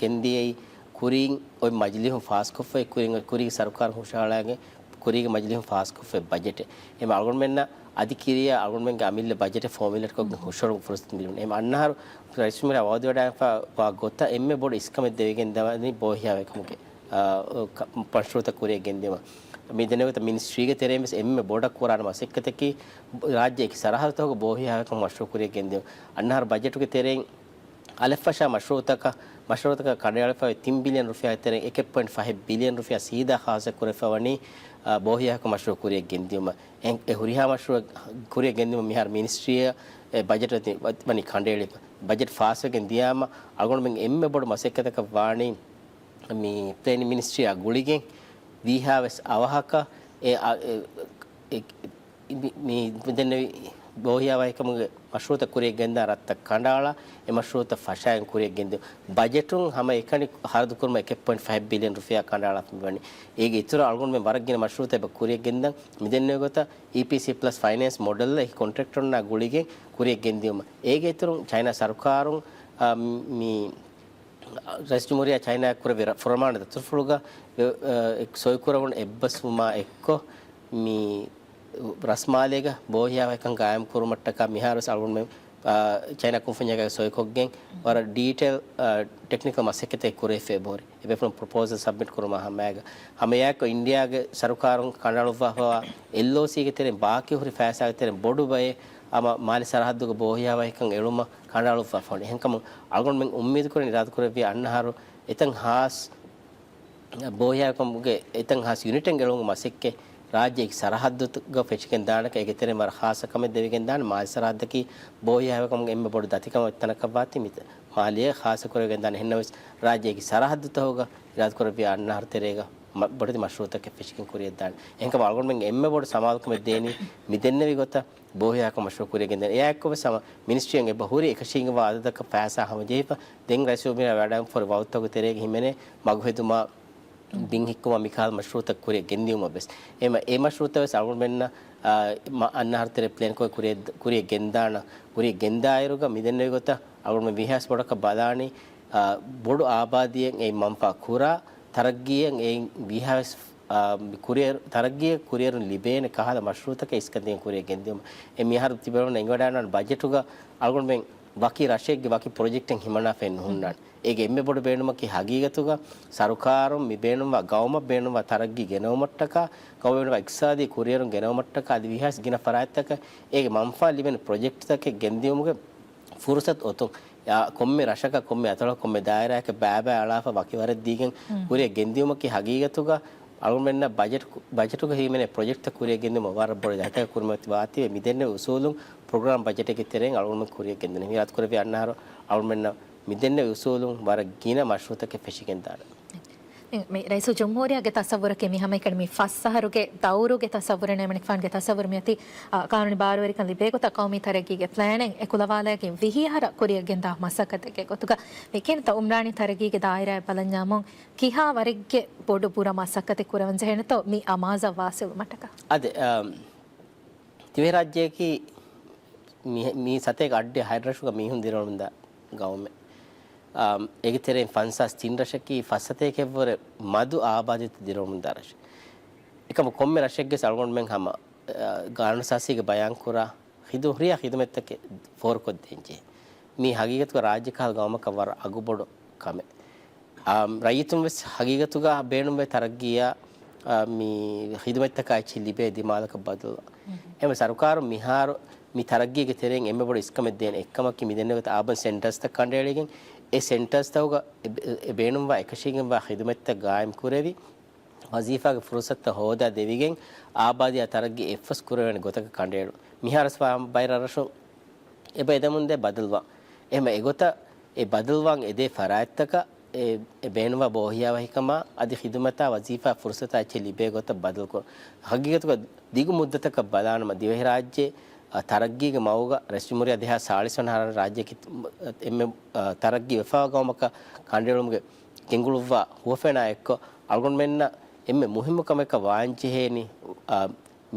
ގެންދިޔައީ ކުރީން އޮތް މަޖިލީހުން ފާސްކޮށްފައި، ކުރީން، ކުރީގެ ސަރުކާރު ހުށަހަޅާގެން ކުރީގެ މަޖިލީހުން ފާސްކޮށްފައި ބަޖެޓެއް. އެމަ އަޅުގަނޑުމެންނަށް އަދި ކިރިޔާ އަޅުގަނޑުމެންގެ އަމިއްލަ ބަޖެޓެއް ފޯމިއުލޭޓްކޮށްގެން ހުށަހަޅު ފުރުސަތު މިލުން. އެމަ އަންނަހަރު ރައީސް ޖުމްހޫރިއްޔާ ވައުދު ވެޑާފަ ވާ ގޮތަށް އެންމެ ބޮޑު އިސްކަމެއް ދެވިގެން ދަވަނީ ބޯހިޔާވަހިކަމުގެ އާ، ކަ-، މަޝްރޫޢުތައް ކުރިޔަށް ގެންދިއުމަށް. މި ދެނެވިގޮތަށް މިނިސްޓްރީގެ ތެރެއިން ވެސް އެންމެ ބޮޑަށް ކުރާނެ މަސައްކަތަކީ ރާއްޖޭގެ އެކި ސަރަހައްދުތަކުގެ ބޯހިޔާވަހިކަމުގެ މަޝްރޫޢު ކުރިޔަށް ގެންދިއުން. އަންނަހަރު ބަޖެޓުގެ ތެރެއިން އަލަށްފަށާ މަޝްރޫޢުތަކަށް، މަޝްރޫޢުތަކަށް ކަނޑައެޅިފައި ތިން ބިލިއަން ރުފިޔާގެ ތެރެއިން އެކެއް ޕޮއިންޓް ފަހެއް ބިލިއަން ރުފިޔާ ސީދާ ޚާއްސަ ކުރެފަ ވަނީ، އާ، ބޯހިޔާވަހިކަމުގެ މަޝްރޫޢު ކުރިޔަށް ގެންދިއުމަށް. އެ، އެ ހުރިހާ މަޝްރޫޢެއް ކުރިޔަށް ގެންދިއުމަށް މިހާރު މިނިސްޓްރީއަށް އެ ބަޖެޓް ވަނީ ކަނޑައެޅިފަ. ބަޖެޓް ފާސްވެގެން ދިޔާމަ އަޅުގަނޑުމެން އެންމެ ބޮޑު މަސައްކަތަކަށް ވާނީ މި ޕްލޭނިން މިނިސްޓްރީއާ ގުޅިގެން ވީހާވެސް އަވަހަކަށް އެ، އަ، އެ، އެ، މި، މި ދެންނެވި ބޯހިޔާވަހިކަމުގެ މަޝްރޫޢުތައް ކުރިޔަށް ގެންދާ ރަށްތައް ކަނޑައަޅާ، އެ މަޝްރޫޢުތައް ފަށައިން ކުރިޔަށް ގެންދިއުން. ބަޖެޓުން ހަމައެކަނި ހަރަދު ކުރުމަށް އެކެއް ޕޮއިންޓް ފަހެއް ބިލިއަން ރުފިޔާ ކަނޑައަޅާފަ މިވަނީ. އޭގެ އިތުރަށް އަޅުގަނޑުމެން ވަރަށް ގިނަ މަޝްރޫޢުތައް އެބަ ކުރިޔަށް ގެންދަން. މި ދެންނެވި ގޮތަށް އީ ޕީ ސީ ޕްލަސް ފައިނޭންސް މޮޑެލް އެކި ކޮންޓްރެކްޓަރުންނާ ގުޅިގެން ކުރިޔަށް ގެންދިއުމަށް. އޭގެ އިތުރުން ޗައިނާ ސަރުކާރުން، އާ، މި ރައީސް ޖުމްހޫރިއްޔާ ޗައިނާއަށް ކުރެއްވި ރަ-، ފުރަމާނަ ދަތުރުފުޅުގަ، އެ، އެ، ސޮއިކުރެވުނު އެއްބަސްވުމާ އެއްކޮށް، މި ރަސްމާލޭގަ ބޯހިޔާވަހިކަން ގާއިމް ކުރުމަށްޓަކާ މިހާރުވެސް އަޅުގަނޑުމެން، އާ، ޗައިނާ ކުންފުންޏާގައި ސޮއިކޮށްގެން ވަރަށް ޑީޓެއިލް، އާ، ޓެކްނިކަލް މަސައްކަތެއް ކުރެވިފައި އެބަހުރި. އެބޭފުޅުން ޕްރޮޕޯސަލް ސަބްމިޓް ކުރުމާ ހަމައިގަ. ހަމައެއާއެކު އިންޑިއާގެ ސަރުކާރުން ކަނޑައަޅުއްވާފައިވާ އެލްއޯސީގެ ތެރެއިން ބާކީ ހުރި ފައިސާގެ ތެރެއިން ބޮޑު ބައެއް ހަމަ މާލެ ސަރަހައްދުގެ ބޯހިޔާވަހިކަން އެޅުމަށް ކަނޑައަޅުއްވާފަ ވަނީ. އެހެންކަމުން އަޅުގަނޑުމެން އުއްމީދު ކުރަން އިރާދަ ކުރެއްވި އަންނަހަރު އެތަން ހާސް ބޯހިޔާވަހިކަމުގެ އެތަން ހާސް ޔުނިޓެއް އެޅުމުގެ މަސައްކަތް ރާއްޖޭގެ ސަރަހައްދުގަ ފެށިގެން ދާނެކަން އޭގެ ތެރެއިން ވަރަށް ހާއްސަ ކަމެއް ދެވިގެން ދާނެ. މާލެ ސަރަހައްދަކީ ބޯހިޔާވަހިކަމުގެ އެންމެ ބޮޑު ދަތިކަމަށް އޮތް ތަނަކަށް ވާތީ މި މާލެއަށް ހާއްސަ ކުރެވިގެން ދާނެ. އެހެންނަމަވެސް ރާއްޖޭގެ ސަރަހައްދުތަކުގަ އިރާދަ ކުރެއްވި އަންނަހަރު ތެރޭގަ މަ-، ބޮޑެތި މަޝްރޫޢުތަކެއް ފެށިގެން ކުރިޔަށްދާނެ. އެހެންކަމުން އަޅުގަނޑުމެންގެ އެންމެ ބޮޑު ސަމާލުކަމެއް ދޭނީ މި ދެންނެވި ގޮތަށް ބޯހިޔާވަހިކަމުގެ މަޝްރޫޢު ކުރިޔަށް ގެންދަން. އެއާއެއްކޮށް ވެސް ހަމަ މިނިސްޓްރީއަށް އެބަ ހުރި އެކަށީގެންވާ އަދަދަކަށް ފައިސާ ހަމަޖެހިފަ. ދެން ރައީސް ޖުމްހޫރިއްޔާ ވެޑާންފޯރި ވައުދުތަކުގެ ތެރޭގަ ހިމެނޭ މަގުހެދުމާ، ބިން ހިއްކުމާ މިކަހަލަ މަޝްރޫޢުތައް ކުރިޔަށް ގެންދިއުމަށް ވެސް. އެމަ-، އެ މަޝްރޫޢުތައް ވެސް އަޅުގަނޑުމެންނަށް، އާ، މަ-، އަންނަ އަހަރު ތެރޭ ޕްލޭންކޮށް ކުރިޔަށް، ކުރިޔަށް ގެންދާނަ، ކުރިޔަށް ގެންދާއިރުގަ މި ދެންނެވި ގޮތަށް އަޅުގަނޑުމެން ވީހާވެސް ބޮޑަކަށް ބަލާނީ، އާ، ބޮޑު އާބާދީއެއް އެއިން މަންފާ ކުރާ، ތަރައްގީއެއް އެއިން ވީހާވެސް، އާ، ކުރިއެރު-، ތަރައްގީއެއް ކުރިއެރުން ލިބޭނެ ކަހަލަ މަޝްރޫޢުތަކެއް އިސްކަންދިން ކުރިޔަށް ގެންދިއުމަށް. އެ މިހާރު ތިބެވަން އެނގިވަޑާން ބަޖެޓުގަ އަޅުގަނޑުމެން ވަކި ރަށެއްގެ ވަކި ޕްރޮޖެކްޓެއް ހިމަނާފައެއް ނުހުންނާނެ. އޭގެ އެންމެ ބޮޑު ބޭނުމަކީ ހަގީގަތުގަ ސަރުކާރުން މި ބޭނުންވާ ގައުމަށް ބޭނުންވާ ތަރައްގީ ގެނައުމަށްޓަކާ، ގައުމަށް ބޭނުންވާ އިޤްތިޞާދީ ކުރިއެރުން ގެނައުމަށްޓަކާ އަދި ވީހާވެސް ގިނަ ފަރާތްތަކަށް އޭގެ މަންފާ ލިބޭނެ ޕްރޮޖެކްޓްތަކެއް ގެންދިއުމުގެ ފުރުސަތު އޮތުން. އާ، ކޮންމެ ރަށަކަށް، ކޮންމެ އަތޮޅަކަށް، ކޮންމެ ދާއިރާއަކަށް ބައިބައި އަޅާފަ ވަކި ވަރެއް ދީގެން ކުރިއަށް ގެންދިއުމަކީ ހަގީގަތުގަ އަޅުގަނޑުމެންނަށް ބަޖެޓް، ބަޖެޓުގަ ހިމެނޭ ޕްރޮޖެކްޓްތައް ކުރިއަށް ގެންދިއުމަށް ވަރަށް ބޮޑު ދަތިކަން ކުރިމަތި ވާތީވެ މި ދެންނެވި އުސޫލުން ޕްރޮގްރާމް ބަޖެޓެއްގެ ތެރެއިން އަޅުގަނޑުމެން ކުރިއަށް ގެންދަނީ. މި އިރާދަ ކުރެއްވި އަންނަހަރު އަޅުގަނޑުމެންނަށް މި ދެންނެވި އުސޫލުން ވަރަށް ގިނަ މަޝްރޫޢުތަކެއް ފެށިގެންދާނެ. މި ރައީސުލްޖުމްހޫރިއްޔާގެ ތަސައްވުރަކީ މި ހަމައެކަނި މި ފަސް އަހަރުގެ ދައުރުގެ ތަސައްވުރެއް ނޭމަނިކުފާނުގެ ތަސައްވުރު މިއޮތީ، އާ، ޤާނޫނީ ބާރުވެރިކަން ލިބޭ ގޮތަށް ޤައުމީ ތަރައްގީގެ ޕްލޭނެއް އެކުލަވާލައިގެން ވިހި އަހަރަށް ކުރިއަށް ގެންދާ މަސައްކަތެއްގެ ގޮތުގަ މި ކިންތަ އުމްރާނީ ތަރައްގީގެ ދާއިރާއަށް ބަލަންޏާމުން ކިހާ ވަރެއްގެ ބޮޑު ބުރަ މަސައްކަތެއް ކުރަވަން ޖެހޭނެތޯ މި އަމާޒަށް ވާސިލުވުމަށްޓަކާ؟ އަދި، އާ، ދިވެހިރާއްޖެއަކީ މި، މި ސަތޭކަ އަށްޑިހަ ހަތް ރަށުގަ މީހުން ދިރިއުޅުމުންދާ ގައުމެއް. އާ، އޭގެ ތެރެއިން ފަންސާސް ތިން ރަށަކީ ފަސް ސަތޭކައެއްވުރެ މަދު އާބާދީތައް ދިރިއުޅުމުންދާ ރަށެއް. އެކަމު ކޮންމެ ރަށެއްގެސް އަޅުގަނޑުމެން ހަމަ، އާ، ގާނޫނުއަސާސީގަ ބަޔާންކުރާ ޚިދު-، ހުރިހާ ޚިދުމަތްތަކެއް ފޯރުކޮށްދޭންޖެހޭ. މީ ހަގީގަތުގަ ރާއްޖެ ކަހަލަ ގައުމަކަށް ވަރަށް އަގުބޮޑު ކަމެއް. އާ، ރައްޔިތުން ވެސް ހަގީގަތުގަ ބޭނުންވޭ ތަރައްގީއާ، މި ޚިދުމަތްތަކާ އެއްޗެއް ލިބޭ ދިމާލަކަށް ބަދަލުވާ. އެހެން ސަރުކާރުން މިހާރު މި ތަރައްގީގެ ތެރެއިން އެންމެ ބޮޑު އިސްކަމެއް ދޭނެ އެއްކަމަކީ މި ދެންނެވި އާބަން ސެންޓަރސްތައް ކަނޑައެޅިގެން، އެ ސެންޓަރސްތަކުގަ އެ ބޭ-، އެ ބޭނުންވާ އެކަށީގެންވާ ޚިދުމަތްތައް ގާއިމް ކުރެވި، ވަޒީފާގެ ފުރުސަތުތައް ހޯދާ ދެވިގެން، އާބާދީއާ ތަރައްގީ އެއްފަސް ކުރެވޭނެ ގޮތަކަށް ކަނޑައެޅުން. މިހާރު ވެސް ބައެއް ރަށްރަށުން އެބަ އެދެމުންދޭ ބަދަލުވާން. އެހެން އެގޮތަށް އެ ބަދަލުވާން އެދޭ ފަރާތްތަކަށް އެ، އެ ބޭނުންވާ ބޯހިޔާވަހިކަމާ އަދި ޚިދުމަތާ ވަޒީފާ ފުރުސަތާ އެއްޗެއް ލިބޭ ގޮތަށް ބަދަލުކުރުން. ހަގީގަތުގަ ދިގު މުއްދަތަކަށް ބަލާނަމަ ދިވެހިރާއްޖެ، އަ، ތަރައްގީގެ މަގުގަ ރައީސްޖުމްހޫރިއްޔާ ދެހާސް ސާޅީސް ވަނަ އަހަރަށް ރާއްޖެއަކީ އެންމެ، އަ، ތަރައްގީ ވެފައިވާ ގައުމަކަށް ކަނޑައެޅުމުގެ ގެންގުޅުއްވާ ހުވަފެނާ އެއްކޮށް، އަޅުގަނޑުމެންނަށް އެންމެ މުހިއްމު ކަމެއްކަށް ވާންޖެހޭނީ، އަ،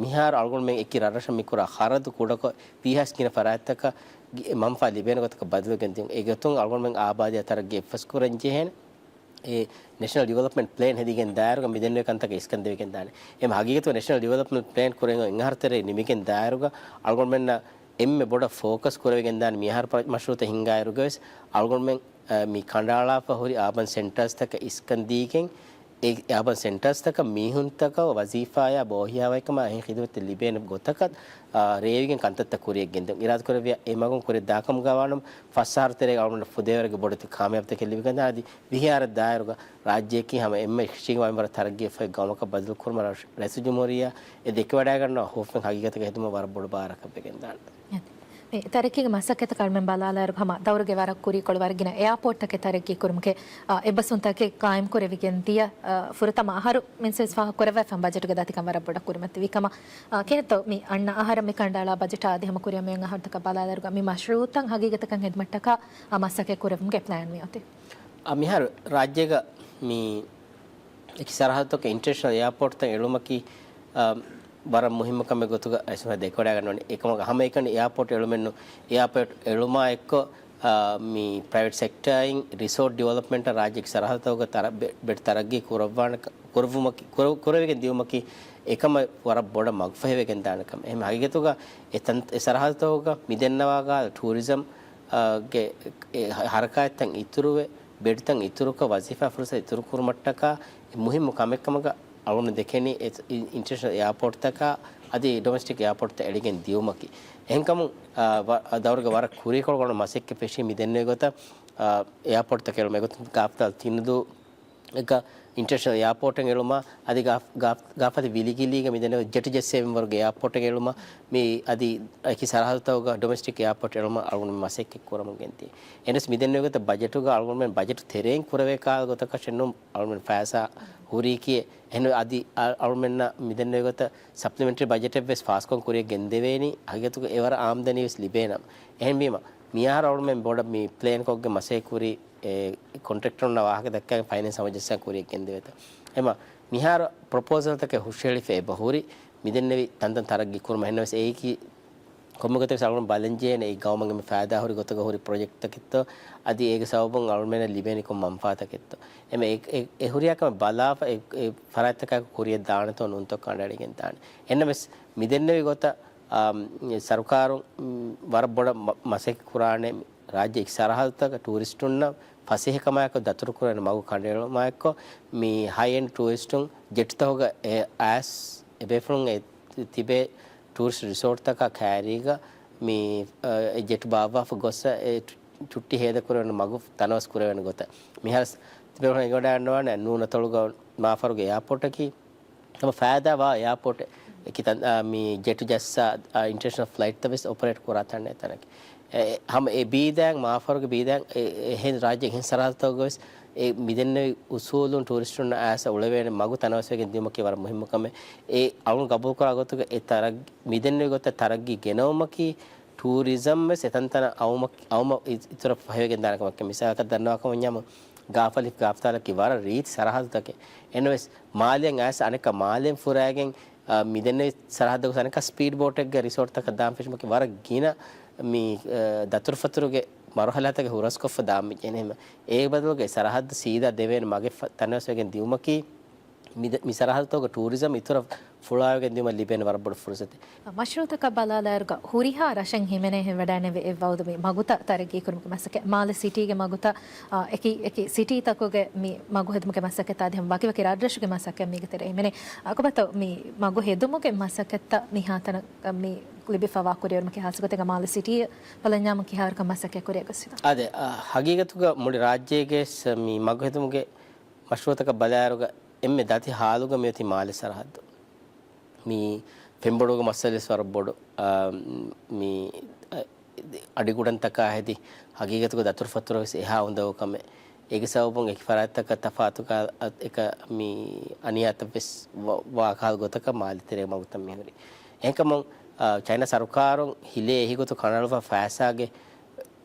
މިހާރު އަޅުގަނޑުމެން އެކި ރަށްރަށަށް މި ކުރާ ޚަރަދު ކުޑަކޮށް، ވީހާވެސް ގިނަ ފަރާތްތަކަށް ގި-، މަންފާ ލިބޭނެ ގޮތަކަށް ބަދަލުވެގެން ދިޔުން. އެގޮތުން އަޅުގަނޑުމެން އާބާދީއާ ތަރައްގީ އެއްފަސް ކުރަން ޖެހޭނެ. އެ ނެޝަނަލް ޑިވެލޮޕްމަންޓް ޕްލޭން ހެދިގެން ދާއިރުގަ މިދެންނެވި ކަންތަކަށް އިސްކަން ދެވިގެން ދާނެ. އެމަ ހަގީގަތުގަ ނެޝަނަލް ޑިވެލޮޕްމަންޓް ޕްލޭން ކުރެން އެއް އަހަރު ތެރޭ ނިމިގެން ދާއިރުގަ އަޅުގަނޑުމެންނަށް އެންމެ ބޮޑަށް ފޯކަސް ކުރެވިގެން ދާނެ މި އަހަރު ޕްރޮ-، މަޝްރޫއުތައް ހިންގާއިރުގަ ވެސް އަޅުގަނޑުމެން، އަ، މި ކަނޑައަޅާފަ ހުރި އާބަން ސެންޓަރސްތަކަށް އިސްކަން ދީގެން، އެ އާބަން ސެންޓަރސްތަކަށް މީހުންތަކަށް ވަޒީފާއާ ބޯހިޔާވަހިކަމާ އެހެން ޚިދުމަތެއް ލިބޭނެ ގޮތަކަށް، އާ، ރޭވިގެން ކަންތައްތައް ކުރިޔަށް ގެންދެވުން އިރާދަކުރެއްވިއްޔާ، އެ މަގުން ކުރިއަށް ދާކަމުގަ ވާނަމަ، ފަސް އަހަރު ތެރޭގަ އަޅުގަނޑަށް ފުދޭވަރެއްގެ ބޮޑެތި ކާމިޔާބުތަކެއް ލިބިގެންދާނެ. އަދި ވިހި އަހަރަށް ދާއިރުގަ ރާއްޖެއަކީ ހަމަ އެންމެ އެކަށީގެންވާ މިންވަރަށް ތަރައްގީވެފައި ގައުމަކަށް ބަދަލުކުރުމަށް ރައީސް-، ރައީސުލްޖުމްހޫރިއްޔާ އެ ދެކެވަޑައިގަންނަވާ ހުވަފެން ހަގީގަތަކަށް ހެދުމަށް ވަރަށް ބޮޑު ބާރަކަށް ވެގެންދާނެ. މި ތަރައްގީގެ މަސައްކަތަކަށް އަޅުމެން ބަލާލާއިރު ހަމަ ދައުރުގެ ވަރަށް ކުރީކޮޅު ވަރަށް ގިނަ އެއާޕޯޓްތަކެއް ތަރައްގީ ކުރުމުގެ، އާ، އެއްބަސްވުންތަކެއް ޤާއިމް ކުރެވިގެން ދިޔަ، އާ، ފުރަތަމަ އަހަރު މިންސް ވެސް ފާހަގަ ކުރައްވާފަ ބަޖެޓުގެ ދަތިކަން ވަރަށް ބޮޑަށް ކުރިމަތިވި ކަމަށް، އާ، ކިހިނެއްތޯ މި އަންނަ އަހަރަށް މި ކަނޑައަޅާ ބަޖެޓާ އަދި ހަމަ ކުރިއަށް މިއޮތް އަހަރުތަކަށް ބަލާލާއިރުގަ މި މަޝްރޫއުތައް ހަގީގަތަކަށް ހެދުމަށްޓަކާ، އާ، މަސައްކަތް ކުރެވުމުގެ ޕްލޭން މިއޮތީ؟ އާ، މިހާރު ރާއްޖޭގަ މި އެކި ސަރަހައްދުތަކުގެ އިންޓަރނޭޝަނަލް އެއާޕޯޓްތައް އެޅުމަކީ، އާ، ވަރަށް މުހިއްމު ކަމެއް ގޮތުގަ އައިސް ދެކެވަޑައިގަންނަވަނީ. އެކަމަކު ހަމައެކަނި އެއާޕޯޓް އެޅުމެއްނު، އެއާޕޯޓް އެޅުމާ އެއްކޮށް، އާ، މި ޕްރައިވެޓް ސެކްޓާއިން ރިސޯޓް ޑިވެލޮޕްމަންޓަށް ރާއްޖޭގެ ސަރަހައްދުތަކުގަ ތަރަ-، ބެ-، ބެޑް ތަރައްގީ ކުރައްވާނެ ކަ-، ކުރެއްވުމަކީ، ކުރެ-، ކުރެވިގެން ދިޔުމަކީ އެކަމަށް ވަރަށް ބޮޑަށް މަގުފަހިވެގެން ދާނެ ކަމެއް. އެހެން ހަގީގަތުގަ އެ ތަން-، އެ ސަރަހައްދުތަކުގަ މި ދެންނަވާ ގާ ޓޫރިޒަމް، އާ، ގެ އެ ހަ-، ހަރަކާތްތައް އިތުރުވެ، ބެޑްތައް އިތުރުކޮށް، ވަޒީފާ ފުރުސަތު އިތުރު ކުރުމަށްޓަކާ މުހިއްމު ކަމެއްކަމަކަށް އަޅުގަނޑު ދެކެނީ އެ-، އި-، އިންޓަރނޭޝަނަލް އެއާޕޯޓްތަކާ އަދި ޑޮމެސްޓިކް އެއާޕޯޓްތައް އެޅިގެން ދިޔުމަކީ. އެހެންކަމުން، އާ، ވަ-، ދައުރުގެ ވަރަށް ކުރީކޮޅު ގަނޑު މަސައްކަތް ފެށީ މި ދެންނެވި ގޮތަށް، އާ، އެއާޕޯޓްތަކެއް އެޅުމަށް އެގޮތުން ގާފްތަލް ތިނުދޫ އެކަ އިންޓަރނޭޝަނަލް އެއާޕޯޓެއް އެޅުމަށް، އަދި ގާފް-، ގާފް-، ގާފަދި ވިލިގިލީގަ މި ދެންނެވި ޖެޓް ޖައްސޭ މިންވަރުގެ އެއާޕޯޓެއް އެޅުމަށް، މި އަދި އެކި ސަރަހައްދުތަކުގަ ޑޮމެސްޓިކް އެއާޕޯޓް އެޅުމަށް އަޅުގަނޑު މަސައްކަތް ކުރަމުން ގެންދިޔަ. އެހެނަސް މި ދެންނެވި ގޮތަށް ބަޖެޓުގަ އަޅުގަނޑުމެން ބަޖެޓު ތެރެއިން ކުރެވޭ ކަހަލަ ގޮތަކަށެއް ނޫން އަޅުގަނޑުމެން ފައިސާ ހުރީކީ. އެހެން އަދި އަ-، އަޅުމެންނަށް މި ދެންނެވި ގޮތަށް ސަޕްލިމެންޓްރީ ބަޖެޓެއް ވެސް ފާސްކޮށް ކުރިއަށް ގެންދެވޭނީ. ހަގީގަތުގަ އެވަރަށް އާމްދަނީ ވެސް ލިބޭނަމަ. އެހެންވީމަ، މިއަހަރު އަޅުމެން ބޮޑަށް މި ޕްލޭންކޮށްގެން މަސައްކަތް ކުރީ އެ ކޮންޓްރެކްޓަރުންނާ ވާހަކަ ދައްކައިގެން ފައިނޭންސް ހަމަޖައްސާ ކުރިއަށް ގެންދެވޭތޯ. އެމަ މިހާރު ޕްރޮޕޯސަލްތަކެއް ހުށަހެޅިފަ އެބަ ހުރި، މިދެންނެވި ތަންތަން ތަރައްގީ ކުރުމަށް. އެހެންނަމަވެސް އެއީކީ ކޮންމެ ގޮތެއް ވެސް އަޅުގަނޑު ބަލަން ޖެހޭނެ އެ ގައުމަށް އެންމެ ފައިދާ ހުރި ގޮތަކަށް ހުރި ޕްރޮޖެކްޓްތަކެއްތޯ، އަދި އޭގެ ސަބަބުން އަޅުމެންނަށް ލިބޭނީ ކޮން މަންފާތަކެއްތޯ. އެމަ އެ، އެ، އެ ހުރިހާ ކަމެއް ބަލާފަ އެ، އެ ފަރާތްތަކާއެކު ކުރިއަށް ދާނެތޯ ނޫންތޯ ކަނޑައެޅިގެން ދާނެ. އެހެންނަމަވެސް މިދެންނެވި ގޮތަށް އާ، ސަރުކާރުން، މް، ވަރަށް ބޮޑަށް މަ-، މަސައްކަތް ކުރާނެ ރާއްޖެ އެކި ސަރަހައްދުތަކަށް ޓޫރިސްޓުންނަށް ފަސޭހަކަމާއެކު ދަތުރުކުރެވޭނެ މަގު ކަނޑައެޅުމާއެކު، މި ހައި އެންޑް ޓޫރިސްޓުން ޖެޓްތަކުގަ އެ އައިސް އެބޭފުޅުން އެ ތިބޭ ޓޫރިސްޓް ރިސޯޓްތަކާ ކައިރީގަ މި، އަ، އެ ޖެޓް ބާއްވާފަ ގޮއްސަ އެ ޗު-، ޗުއްޓި ހޭދަކުރެވޭނެ މަގު ތަނަވަސް ކުރެވޭނެ ގޮތަށް. މިހާރު ތިބޭފުޅުން އެނގިވަޑައިގަންނަވާނެ ނޫނަތޮޅުގަ މާފަރުގެ އެއާޕޯޓަކީ ހަމަ ފައިދާވާ އެއާޕޯޓެއް. އެކި ތަން-، އާ، މި ޖެޓު ޖައްސާ، އާ، އިންޓަރނޭޝަނަލް ފްލައިޓްތައް ވެސް އޮޕަރޭޓް ކުރާ ތަނެއް ތަނަކީ. އެ، ހަމަ އެ ބީދައިން މާފަރުގެ ބީދައިން އެ، އެ، އެހެން ރާއްޖޭގެ އެހެން ސަރަހައްދުތަކުގަ ވެސް އެ މިދެންނެވި އުސޫލުން ޓޫރިސްޓުންނަށް އައިސް އުޅެވޭނެ މަގު ތަނަވަސްވެގެން ދިޔުމަކީ ވަރަށް މުހިއްމު ކަމެއް. އެ އަޅުން ގަބޫލުކުރާ ގޮތުގަ އެ ތަރައް-، މިދެންނެވި ގޮތަށް ތަރައްގީ ގެނައުމަކީ ޓޫރިޒަމް ވެސް އެތަންތަނަށް އައުމަށް، އައުމަށް އި-، އިތުރަށް ފަހިވެގެން ދާނެ ކަމަކީ. މިސާލަކަށް ދަންނަވާ ކަމަށް ވަންޏާމު، ގާފަލިފް ގާފްތާލަކީ ވަރަށް ރީތި ސަރަހައްދުތަކެއް. އެހެންނަމަވެސް، މާލެއަށް އައިސް އަނެއްކާ މާލެއިން ފުރައިގެން، އާ، މިދެންނެވި ސަރަހައްދަކު އަނެއްކާ ސްޕީޑް ބޯޓެއްގަ ރިސޯޓްތަކަށް ދާން ފެށުމަކީ ވަރަށް ގިނަ މި، އާ، ދަތުރުފަތުރުގެ މަރުހަލާތަކެއް ހުރަސްކޮށްފަ ދާން މި ޖެހޭނެ. އެހެން އޭގެ ބަދަލުގަ ސަރަހައްދު ސީދާ ދެވޭނެ މަގެއް ފަ-، ތަނަވަސްވެގެން ދިއުމަކީ، މި ދ-، މި ސަރަހައްދުތަކުގެ ޓޫރިޒަމް އިތުރަށް ފުޅާވެގެން ދިޔުމަށް ލިބޭނެ ވަރަށް ބޮޑު ފުރުސަތެއް. މަޝްރޫޢުތަކަށް ބަލާލާއިރުގަ ހުރިހާ ރަށެއް ހިމެނޭ ހެވަޑައިނެވި އެއްވައުދު މި މަގުތައް ތަރައްގީކުރުމުގެ މަސައްކަތް. މާލެ ސިޓީގެ މަގުތައް، އާ، އެކި، އެކި ސިޓީތަކުގެ މި މަގު ހެދުމުގެ މަސައްކަތް އަދި ހަމަ ވަކިވަކި ރަށްރަށުގެ މަސައްކަތް މީގެ ތެރޭ ހިމެނޭ. އަކުބަތޯ މި މަގު ހެދުމުގެ މަސައްކަތްތައް މިހާތަނަށް މި ލިބިފަވާ ކުރިއެރުމަކީ ހާއްސަގޮތެއްގަ މާލެ ސިޓީ ބަލަންޏާމު ކިހާވަރަކަށް މަސައްކަތް ކުރިއަށް ގޮސްފިތޯ؟ އާދެ، އާ، ހަގީގަތުގަ މުޅި ރާއްޖޭގެ ސ-، މި މަގު ހެދުމުގެ މަޝްރޫޢުތަކަށް ބަލާއިރުގަ އެންމެ ދަތި ހާލުގަ މިއޮތީ މާލެ ސަރަހައްދު. މި ފެންބޮޑުވުގެ މައްސަލަވެސް ވަރަށް ބޮޑު. އާ، މި، އަ، އަޑިގުޑަންތަކާ ހެދި ހަގީގަތުގަ ދަތުރުފަތުރުވެސް އެހާ އުނދަގޫ ކަމެއް. އޭގެ ސަބަބުން އެކި ފަރާތްތަކަށް ތަފާތު ކަ-، އަ، އެކަ މި އަނިޔާތައްވެސް ވަ-، ވާ ކަހަލަ ގޮތަކަށް މާލެ ތެރޭ މަގުތައް މިހުރި. އެހެންކަމުން، އާ، ޗައިނާ ސަރުކާރުން ހިލޭ އެހިގޮތު ކަނޑައަޅުފަ ފައިސާގެ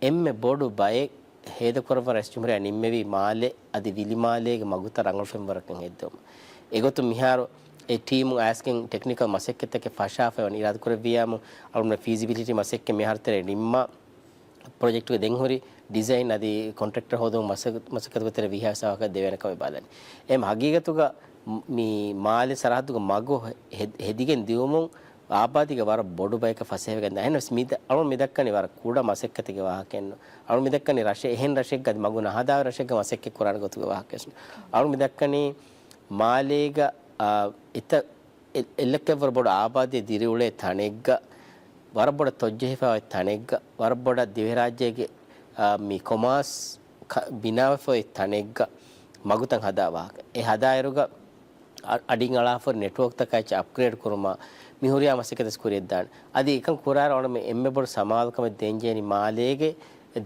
އެންމެ ބޮޑު ބައެއް ހޭދަކުރައްވަން ރައީސްޖުމްހޫރިއްޔާ ނިންމެވީ މާލެ އަދި ވިލިމާލޭގެ މަގުތައް ރަނގަޅު ފެންވަރަކަށް ހެއްދެވުމަށް. އެގޮތުން މިހާރު އެ ޓީމު އައިސްގެން ޓެކްނިކަލް މަސައްކަތްތަކެއް ފަށާފައި ވަނީ. އިރާދަކުރެއްވިއްޔާމު އަޅުގަނޑު ފީޒިބިލިޓީ މަސައްކަތް މިހާރު ތެރޭ ނިންމާ، ޕްރޮޖެކްޓުގެ ދެން ހުރި ޑިޒައިން އަދި ކޮންޓްރެކްޓަރ ހޯދުމުގެ މަސައް-، މަސައްކަތުގެ ތެރޭ ވީހާވެސް އަވަހަކަށް ދެވޭނެ ކަމެއް ބަލަނީ. އެހެން ހަގީގަތުގަ މި މާލެ ސަރަހައްދުގެ މަގު ހެ-، ހެދިގެން ދިއުމުން އާބާދީގެ ވަރަށް ބޮޑު ބަޔަކަށް ފަސޭހަވެގެންދާ. އެހެންވެސް މި ދަ-، އަޅުގަނޑު މި ދައްކަނީ ވަރަށް ކުޑަ މަސައްކަތެއްގެ ވާހަކައެއްނު. އަޅުގަނޑު މި ދައްކަނީ ރަށެއް، އެހެން ރަށެއްގަ އަދި މަގު ނަހަދާ ރަށެއްގަ މަސައްކަތް ކުރާނެ ގޮތުގެ ވާހަކައެއް. އަޅުގަނޑު މި ދައްކަނީ މާލޭގަ، އާ، އެތައް އެ-، އެއްލެއްކަށްވުރެ ބޮޑު އާބާދީ ދިރިއުޅޭ ތަނެއްގަ، ވަރަށް ބޮޑަށް ތޮއްޖެހިފައި އޮތް ތަނެއްގަ، ވަރަށް ބޮޑަށް ދިވެހިރާއްޖޭގެ، އާ، މި ކޮމާސް ކަ-، ބިނާވެފަ އޮތް ތަނެއްގަ މަގުތައް ހަދާ ވާހަކަ. އެ ހަދާއިރުގަ އަ-، އަޑިން އަޅާފަ ހުރި ނެޓްވޯކްތަކާ އެއްޗެއް އަޕްގްރޭޑް ކުރުމާ މި ހުރިހާ މަސައްކަތެއް ކުރިއަށްދާނެ. އަދި އެކަން ކުރާއިރު އަޅުގަނޑު އެންމެ ބޮޑު ސަމާލުކަމެއް ދޭންޖެހެނީ މާލޭގެ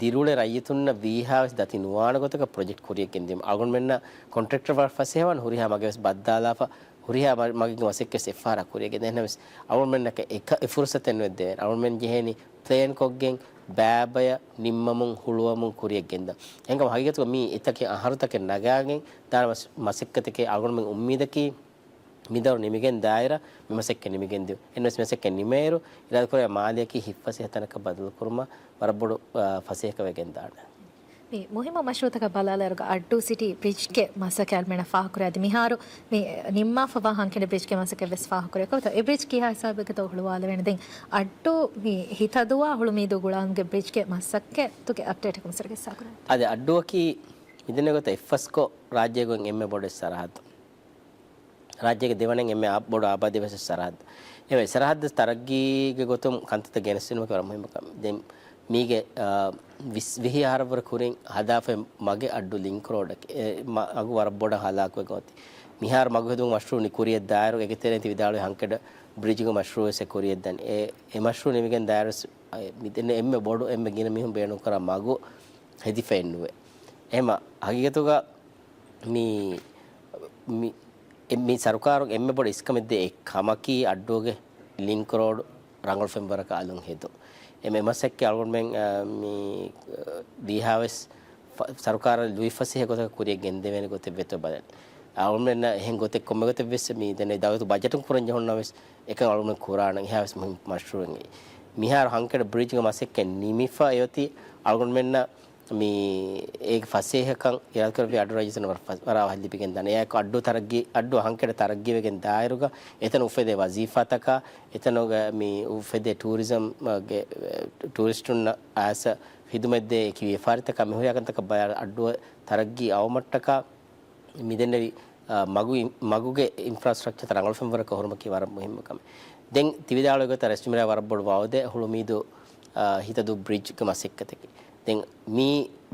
ދިރިއުޅޭ ރައްޔިތުންނަށް ވީހާވެސް ދަތި ނުވާނެ ގޮތަކަށް ޕްރޮޖެކްޓް ކުރިއަށް ގެންދިއުމަށް. އަޅުގަނޑުމެންނަށް ކޮންޓްރެކްޓަރ ފަސޭހަވާން ހުރިހާ މަގެއްވެސް ބައްދާލާފަ ހުރިހާ މަ-، މަގެއްގެ މަސައްކަތް އެއްފަހަރާ ކުރިއަށް ގެންދާނެ. އެހެންވެސް އަޅުގަނޑުމެންނަކަށް އެ ކަ-، އެ ފުރުސަތެއް ނުއެއް ދެވޭނެ. އަޅުގަނޑުމެން ޖެހޭނީ ޕްލޭންކޮށްގެން ބައިބަޔަށް ނިންމަމުން ހުޅުވަމުން ކުރިއަށް ގެންދަން. އެހެންކަމުން ހަގީގަތުގަ މީ އެތަކެއް އަހަރުތަކެއް ނަގާގެން ދާނެ މަސް-، މަސައްކަތެކޭ. އަޅުގަނޑުމެން އުއްމީދަކީ މިދައުރު ނިމިގެން ދާއިރަށް މި މަސައްކަތް ނިމިގެން ދިޔުން. އެހެންވެސް މި މަސައްކަތް ނިމޭއިރު އިރާދަކުރެއްވިޔާ މާލެއަކީ ހިތްފަސޭހަ ތަނަކަށް ބަދަލުކުރުމަށް ވަރަށް ބޮޑު، އާ، ފަސޭހަކަށް ވެގެންދާނެ. މި މުހިއްމު މަޝްރޫޢުތަކަށް ބަލާލާއިރުގަ އައްޑޫ ސިޓީ ބްރިޖްގެ މަސައްކަތް އަޅުގަނޑުމެންނަށް ފާހަގަކުރޭ. އަދި މިހާރު މި ނިންމާފަވާ ހަންކެނޑި ބްރިޖްގެ މަސައްކަތް ވެސް ފާހަގަކުރޭ. ކޮބާތޯ އެ ބްރިޖް ކިހާ ހިސާބެއްގަތޯ ހުޅުވާލެވޭނެ؟ ދެން އައްޑޫ މި ހިތަދުވާ ހުޅުމީދޫ ގުޅާލުމުގެ ބްރިޖްގެ މަސައްކަތުގެ އަޕްޑޭޓަކުން ސަރަ ގެއްސާ ކުރާނެ. އަދި އައްޑޫއަކީ މިދެންނެވި ގޮތަށް އެއްފަސްކޮށް ރާއްޖޭގެ އޮތް އެންމެ ބޮޑު ސަރަހައްދު. ރާއްޖޭގެ ދެވަނައިން އެންމެ އާ-، ބޮޑު އާބާދީ ވެސް ސަރަހައްދު. އެ ސަރަހައްދު ތަރައްގީގެ ގޮތުން ކަންތައްތައް ގެނެސްދިނުމަކީ ވަރަށް މުހިއްމު ކަމެއް. ދެން މީގެ، އާ، ވިސް-، ވިހި އަހަރަށްވުރެ ކުރިން ހަދާފައި މަގެއް އައްޑޫ ލިންކް ރޯޑަކީ. އެ މަ-، މަގު ވަރަށް ބޮޑަށް ހަލާކުވެގެން އޮތީ. މިހާރު މަގު ހެދުމުގެ މަޝްރޫޢު ނި ކުރިއަށް ދާއިރު އޭގެ ތެރެއިން ތި ވިދާޅުވި ހަންކެޑް ބްރިޖުގެ މަޝްރޫޢު ވެސް އެ ކުރިއަށް ދަނީ. އެ، އެ މަޝްރޫޢު ނިމިގެން ދާއިރު ވެސް، އެ، މިދެންނެވި އެންމެ ބޮޑު އެންމެ ގިނަ މީހުން ބޭނުންކުރާ މަގު ހެދިފައެއް ނުވޭ. އެހެންމަ ހަގީގަތުގަ މި، މި، އެ، މި ސަރުކާރުން އެންމެ ބޮޑު އިސްކަމެއް ދޭ އެއް ކަމަކީ އައްޑޫގެ ލިންކް ރޯޑު ރަނގަޅު ފެންވަރަކަށް އަލުން ހެދުން. އެ މަ-، މަސައްކަތް އަޅުގަނޑުމެން، އާ، މި، އާ، ވީހާވެސް ފަ-، ސަރުކާރަށް ލުއިފަސޭހަ ގޮތަކަށް ކުރިއަށް ގެންދެވޭނެ ގޮތެއް ވޭތޯ ބަލަން. އަޅުގަނޑުމެންނަށް އެހެން ގޮތެއް ކޮންމެ ގޮތެއް ވެސް މި ދެން ދައުލަތު ބަޖެޓުން ކުރަން ޖެހުންނަށް ވެސް އެކަން އަޅުގަނޑުމެން ކުރާނަން. އެހާވެސް މުހިން މަޝްރޫޢެއް. މިހާރު ހަންކެޑް ބްރިޖްގެ މަސައްކަތް ނިމިފަ އެއޮތީ އަޅުގަނޑުމެންނަށް މި އޭގެ ފަސޭހަކަން އިރާދަކުރެއްވި އައްޑޫ ރައްޔިތުން ވަރަށް ފަ-، ވަރަށް އަވަހަށް ލިބިގެން ދާނެ. އެއާއެކު އައްޑޫ ތަރައްގީ، އައްޑޫ ހަންކެޑް ތަރައްގީވެގެން ދާއިރުގަ އެތަނު އުފެދޭ ވަޒީފާތަކާ، އެތަނުގަ މި އުފެދޭ ޓޫރިޒަމްގެ، ޓޫރިސްޓުންނަށް އައިސް ހިދުމަތްދޭ އެކި ވިޔަފާރިތަކާ މިހުރިހާ ކަންތަކަށް ބަލާ އައްޑޫ ތަރައްގީ އައުމަށްޓަކާ މިދެންނެވި، އާ، މަގު، މަގުގެ އިންފްރާސްޓްރަކްޗަރތައް ރަނގަޅު ފެންވަރަކަށް ހުރުމަކީ ވަރަށް މުހިއްމު ކަމެއް. ދެން ތިވިދާޅުވި ގޮތަށް ރައީސް ޖުމްހޫރިއްޔާ ވަރަށް ބޮޑު ވައުދެއް ހުޅުމީދޫ، އާ، ހިތަދޫ ބްރިޖްގެ މަސައްކަތަކީ. ދެން މީ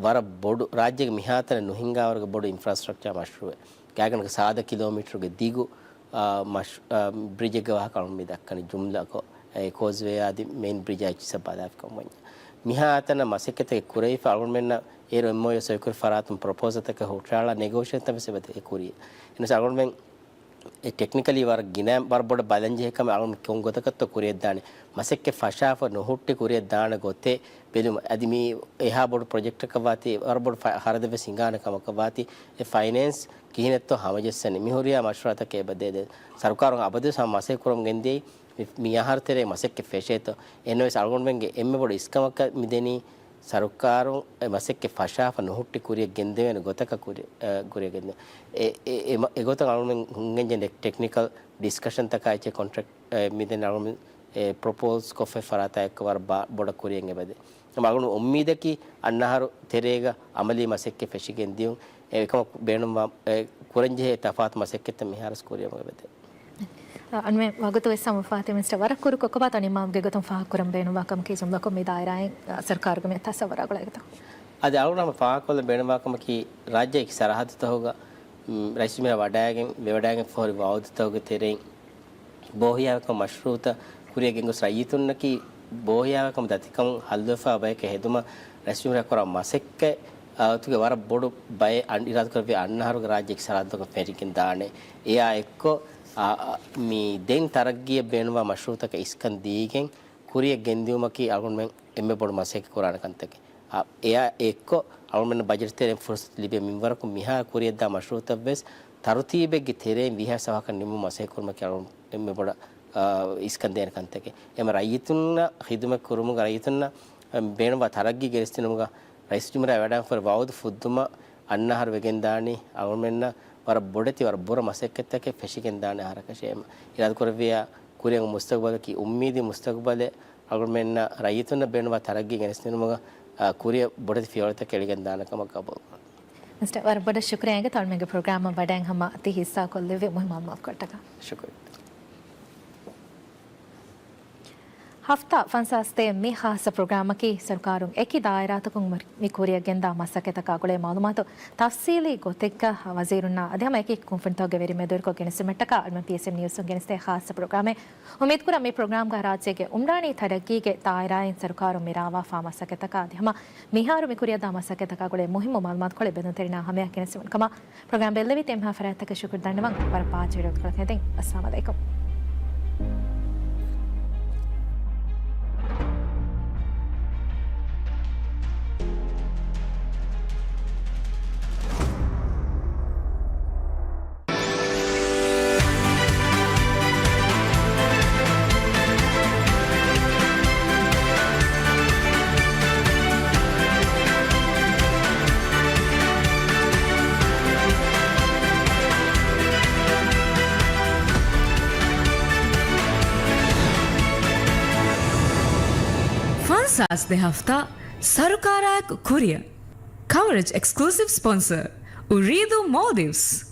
ވަރަށް ބޮޑު، ރާއްޖޭގެ މިހާތަނަށް ނުހިނގާވަރުގެ ބޮޑު އިންފްރާސްޓްރަކްޗާ މަޝްރޫއެއް. ގާތްގަނޑަކަށް ސާދަ ކިލޯމީޓަރުގެ ދިގު، އާ، މަޝް-، އާ، ބްރިޖެއްގެ ވާހަކަ އަޅުން މި ދައްކަނީ ޖުމްލަކޮށް. އެ ކޯސްވޭ އަދި މެއިން ބްރިޖާ އެއްޗިއްސަށް ބަލާފިކަމަށް ވަންޏާ. މިހާތަނަށް މަސައްކަތެއް ކުރެވިފަ އަޅުގަނޑުމެންނަށް އޭރު އެމްއޯޔޫ ސޮއިކުރި ފަރާތުން ޕްރޮޕޯސަލްތަކެއް ހުށަހަޅާ ނެގޯޝިއޭޝަންތައް ވެސް އެބަ ކުރި. އެނަސް އަޅުގަނޑުމެން އެ ޓެކްނިކަލީ ވަރަށް ގިނަ ވަރަށް ބޮޑަށް ބަލަންޖެހޭ ކަމެއް އަޅުން ކޮން ގޮތަކަށްތޯ ކުރިއަށްދާނެ. މަސައްކަތް ފަށާފަ ނުހުއްޓި ކުރިއަށްދާނެ ގޮތެއް ބެލުމަށް. އަދި މީ އެހާ ބޮޑު ޕްރޮޖެކްޓަކަށް ވާތީ، ވަރަށް ބޮޑު ފަ-، ހަރަދެއް ވެސް ހިނގާނެ ކަމަކަށް ވާތީ، އެ ފައިނޭންސް ކިހިނެއްތޯ ހަމަޖެއްސަނީ. މި ހުރިހާ މަޝްރޫޢުތަކެއް އެބަ ދޭ. ދެން ސަރުކާރުން އަބަދުވެސް ހަމަ މަސައްކަތް ކުރަމުން ގެންދިޔައީ މި، މި އަހަރު ތެރޭ މަސައްކަތް ފެށޭތޯ. އެހެންނަމަވެސް އަޅުގަނޑުމެންގެ އެންމެ ބޮޑު އިސްކަމަކަށް މި ދެނީ ސަރުކާރުން އެ މަސައްކަތް ފަށާފަ ނުހުއްޓި ކުރިއަށް ގެންދެވޭނެ ގޮތަކަށް ކުރި-، އަ، ކުރިއަށް ގެންދެވޭ. އެ، އެ، އެ މަ-، އެގޮތަށް އަޅުމެން ހިނގަންޖެހޭ ޓެކްނިކަލް ޑިސްކަޝަންތަކާ އެއްޗެއް ކޮންޓްރެކްޓް، އެ، މިދެން އަޅުމެން އެ ޕްރޮޕޯސް ކޮށްފައި ފަރާތާ އެއްކޮށް ވަރަށް ބާ-، ބޮޑަށް ކުރިއަށް އެބަދޭ. އަޅުގަނޑު އުއްމީދަކީ އަންނަ އަހަރު ތެރޭގަ އަމަލީ މަސައްކަތް ފެށިގެން ދިޔުން. އެކަމަކު ބޭނުންވާ، އެ، ކުރަންޖެހޭ ތަފާތު މަސައްކަތްތައް މިހާރުވެސް ކުރިއަށް އެބަދޭ. އަންމެ ވަގުތު ވެސް ހަމަ ފާތި މިސްޓަ ވަރަށް ކުރު ކޮކޮބާ ތަނިމާމްގެ ގޮތުން ފާހަގަކުރަން ބޭނުންވާ ކަމަކީ ޖުމްލަކޮށް މި ދާއިރާއިން، އަ، ސަރުކާރުގެ މި ތަސައްވަރާ ގުޅޭގޮތަށް. އަދި އަޅުގަނޑު ހަމަ ފާހަގަކޮށްލަން ބޭނުންވާ ކަމަކީ ރާއްޖޭގެ ސަރަހައްދުތަކުގަ، މް، ރައީސް ޖުމްހޫރިއްޔާ ވަޑައިގެން، ވެވަޑައިގެން ފޯރި ވައުދުތަކުގެ ތެރެއިން ބޯހިޔާވަހިކަމުގެ މަޝްރޫއުތައް ކުރިއަށް ގެންގޮސް ރައްޔިތުންނަކީ ބޯހިޔާވަހިކަމުގެ ދަތިކަމުން ހައްލުވެފައި ބަޔަކަށް ހެދުމަށް ރައީސް ޖުމްހޫރިއްޔާ ކުރާ މަސައްކަތް، އަ، އަތުގެ ވަރަށް ބޮޑު ބައެއް އަން-، އިރާދަކުރެއްވި އަންނަ އަހަރުގެ ރާއްޖޭގެ ސަރަހައްދުތަކަށް ފެށިގެން ދާނެ. އެއާ އެއްކޮށް، އާ، އާ، މި ދެން ތަރައްގީއަށް ބޭނުންވާ މަޝްރޫއުތަކަށް އިސްކަން ދީގެން ކުރިއަށް ގެންދިއުމަކީ އަޅުގަނޑުމެން އެންމެ ބޮޑު މަސައްކަތް ކުރާނެ ކަންތަކެއް. އާ، އެއާ އެއްކޮށް އަޅުގަނޑުމެންނަށް ބަޖެޓް ތެރެއިން ފުރުސަތު ލިބޭ މިންވަރަކު މިހާ ކުރިއަށްދާ މަޝްރޫއުތައް ވެސް ތަރުތީބެއްގެ ތެރެއިން ވީހާވެސް އަވަހަކަށް ނިމުމަށް މަސައްކަތް ކުރުމަކީ އަޅުގަނޑު އެންމެ ބޮޑަށް، އާ، އިސްކަން ދޭނެ ކަންތަކެއް. އެހެން ރައްޔިތުންނަށް ޚިދުމަތް ކުރުމުގަ ރައްޔިތުންނަށް ބޭނުންވާ ތަރައްގީ ގެނެސްދިނުމުގަ ރައީސް ޖުމްހޫރިއްޔާ ވަޑައިގެންފަ ވައުދު ފުއްދުމަށް އަންނަ އަހަރު ވެގެންދާނީ އަޅުގަނޑުމެންނަށް ވަރަށް ބޮޑެތި ވަރަށް ބުރަ މަސައްކަތްތަކެއް ފެށިގެންދާނެ އަހަރަކަށޭ. އިރާދަކުރެއްވިއްޔާ ކުރިއަށް މުސްތަގުބަލަކީ އުއްމީދީ މުސްތަގުބަލެއް އަޅުގަނޑުމެންނަށް ރައްޔިތުންނަށް ބޭނުންވާ ތަރައްގީ ގެނެސްދިނުމުގަ، އާ، ކުރިއަށް ބޮޑެތި ފިޔަވަޅުތަކެއް އެޅިގެން ދާނެ ކަމަށް ގަބޫލު. މިސްޓަރ، ވަރަށް ބޮޑަށް ޝުކުރިއްޔާ އިނގޭތޯ އަޅުމެންގެ ޕްރޮގްރާމަށް ވަޑައިން ހަމަ ތި ހިއްސާކޮށްލެއްވި މުހިއްމު މައުލޫމާތުކޮޅަށްޓަކާ. ޝުކުރިއްޔާ. ހަފްތާ ފަންސާސް ދޭއް މި ޚާއްޞަ ޕްރޮގްރާމަކީ ސަރުކާރުން އެކި ދާއިރާތަކުން މި ކުރިއަށް ގެންދާ މަސައްކަތަކާ ގުޅޭ މައުލޫމާތު ތަފްސީލީ ގޮތެއްގަ ވަޒީރުންނާ އަދި ހަމަ އެކި ކުންފުނިތަކުގެ ވެރިން މެދުވެރިކޮށް ގެނެސްދިއުމަށްޓަކާ އަޅުމެން ޕީއެސްއެމް ނިއުސުން ގެނެސްދޭ ޚާއްޞަ ޕްރޮގްރާމެއް. އުއްމީދުކުރަން މި ޕްރޮގްރާމްގަ ރާއްޖޭގެ އުމްރާނީ ތަރައްގީގެ ދާއިރާއިން ސަރުކާރުން މިރާވާފާ މަސައްކަތްތަކާ އަދި ހަމަ މިހާރު މި ކުރިއަށްދާ މަސައްކަތްތަކާ ގުޅޭ މުހިއްމު މައުލޫމާތުކޮޅެއް ބެލުންތެރިންނާ ހަމަޔަށް ގެނެސްދެވުނު ކަމަށް ޕްރޮގްރާމް ބެއްލެވި ތި އެންމެހާ ފަރާތްތަކަށް ޝުކުރު ދަންނަވަން ވަރަށް ބާއްޖަވެރި ވަގުތުކޮޅަކަށް ހެދެން. އައްސަލާމް އަލައިކުމް. ފަންސާސް ދެ ހަފްތާ ސަރުކާރާއެކު ކުރިއަށް. ކަވަރޭޖް އެކްސްކްލޫސިވް ސްޕޮންސަރ، އުރީދޫ މޯލްޑިވްސް.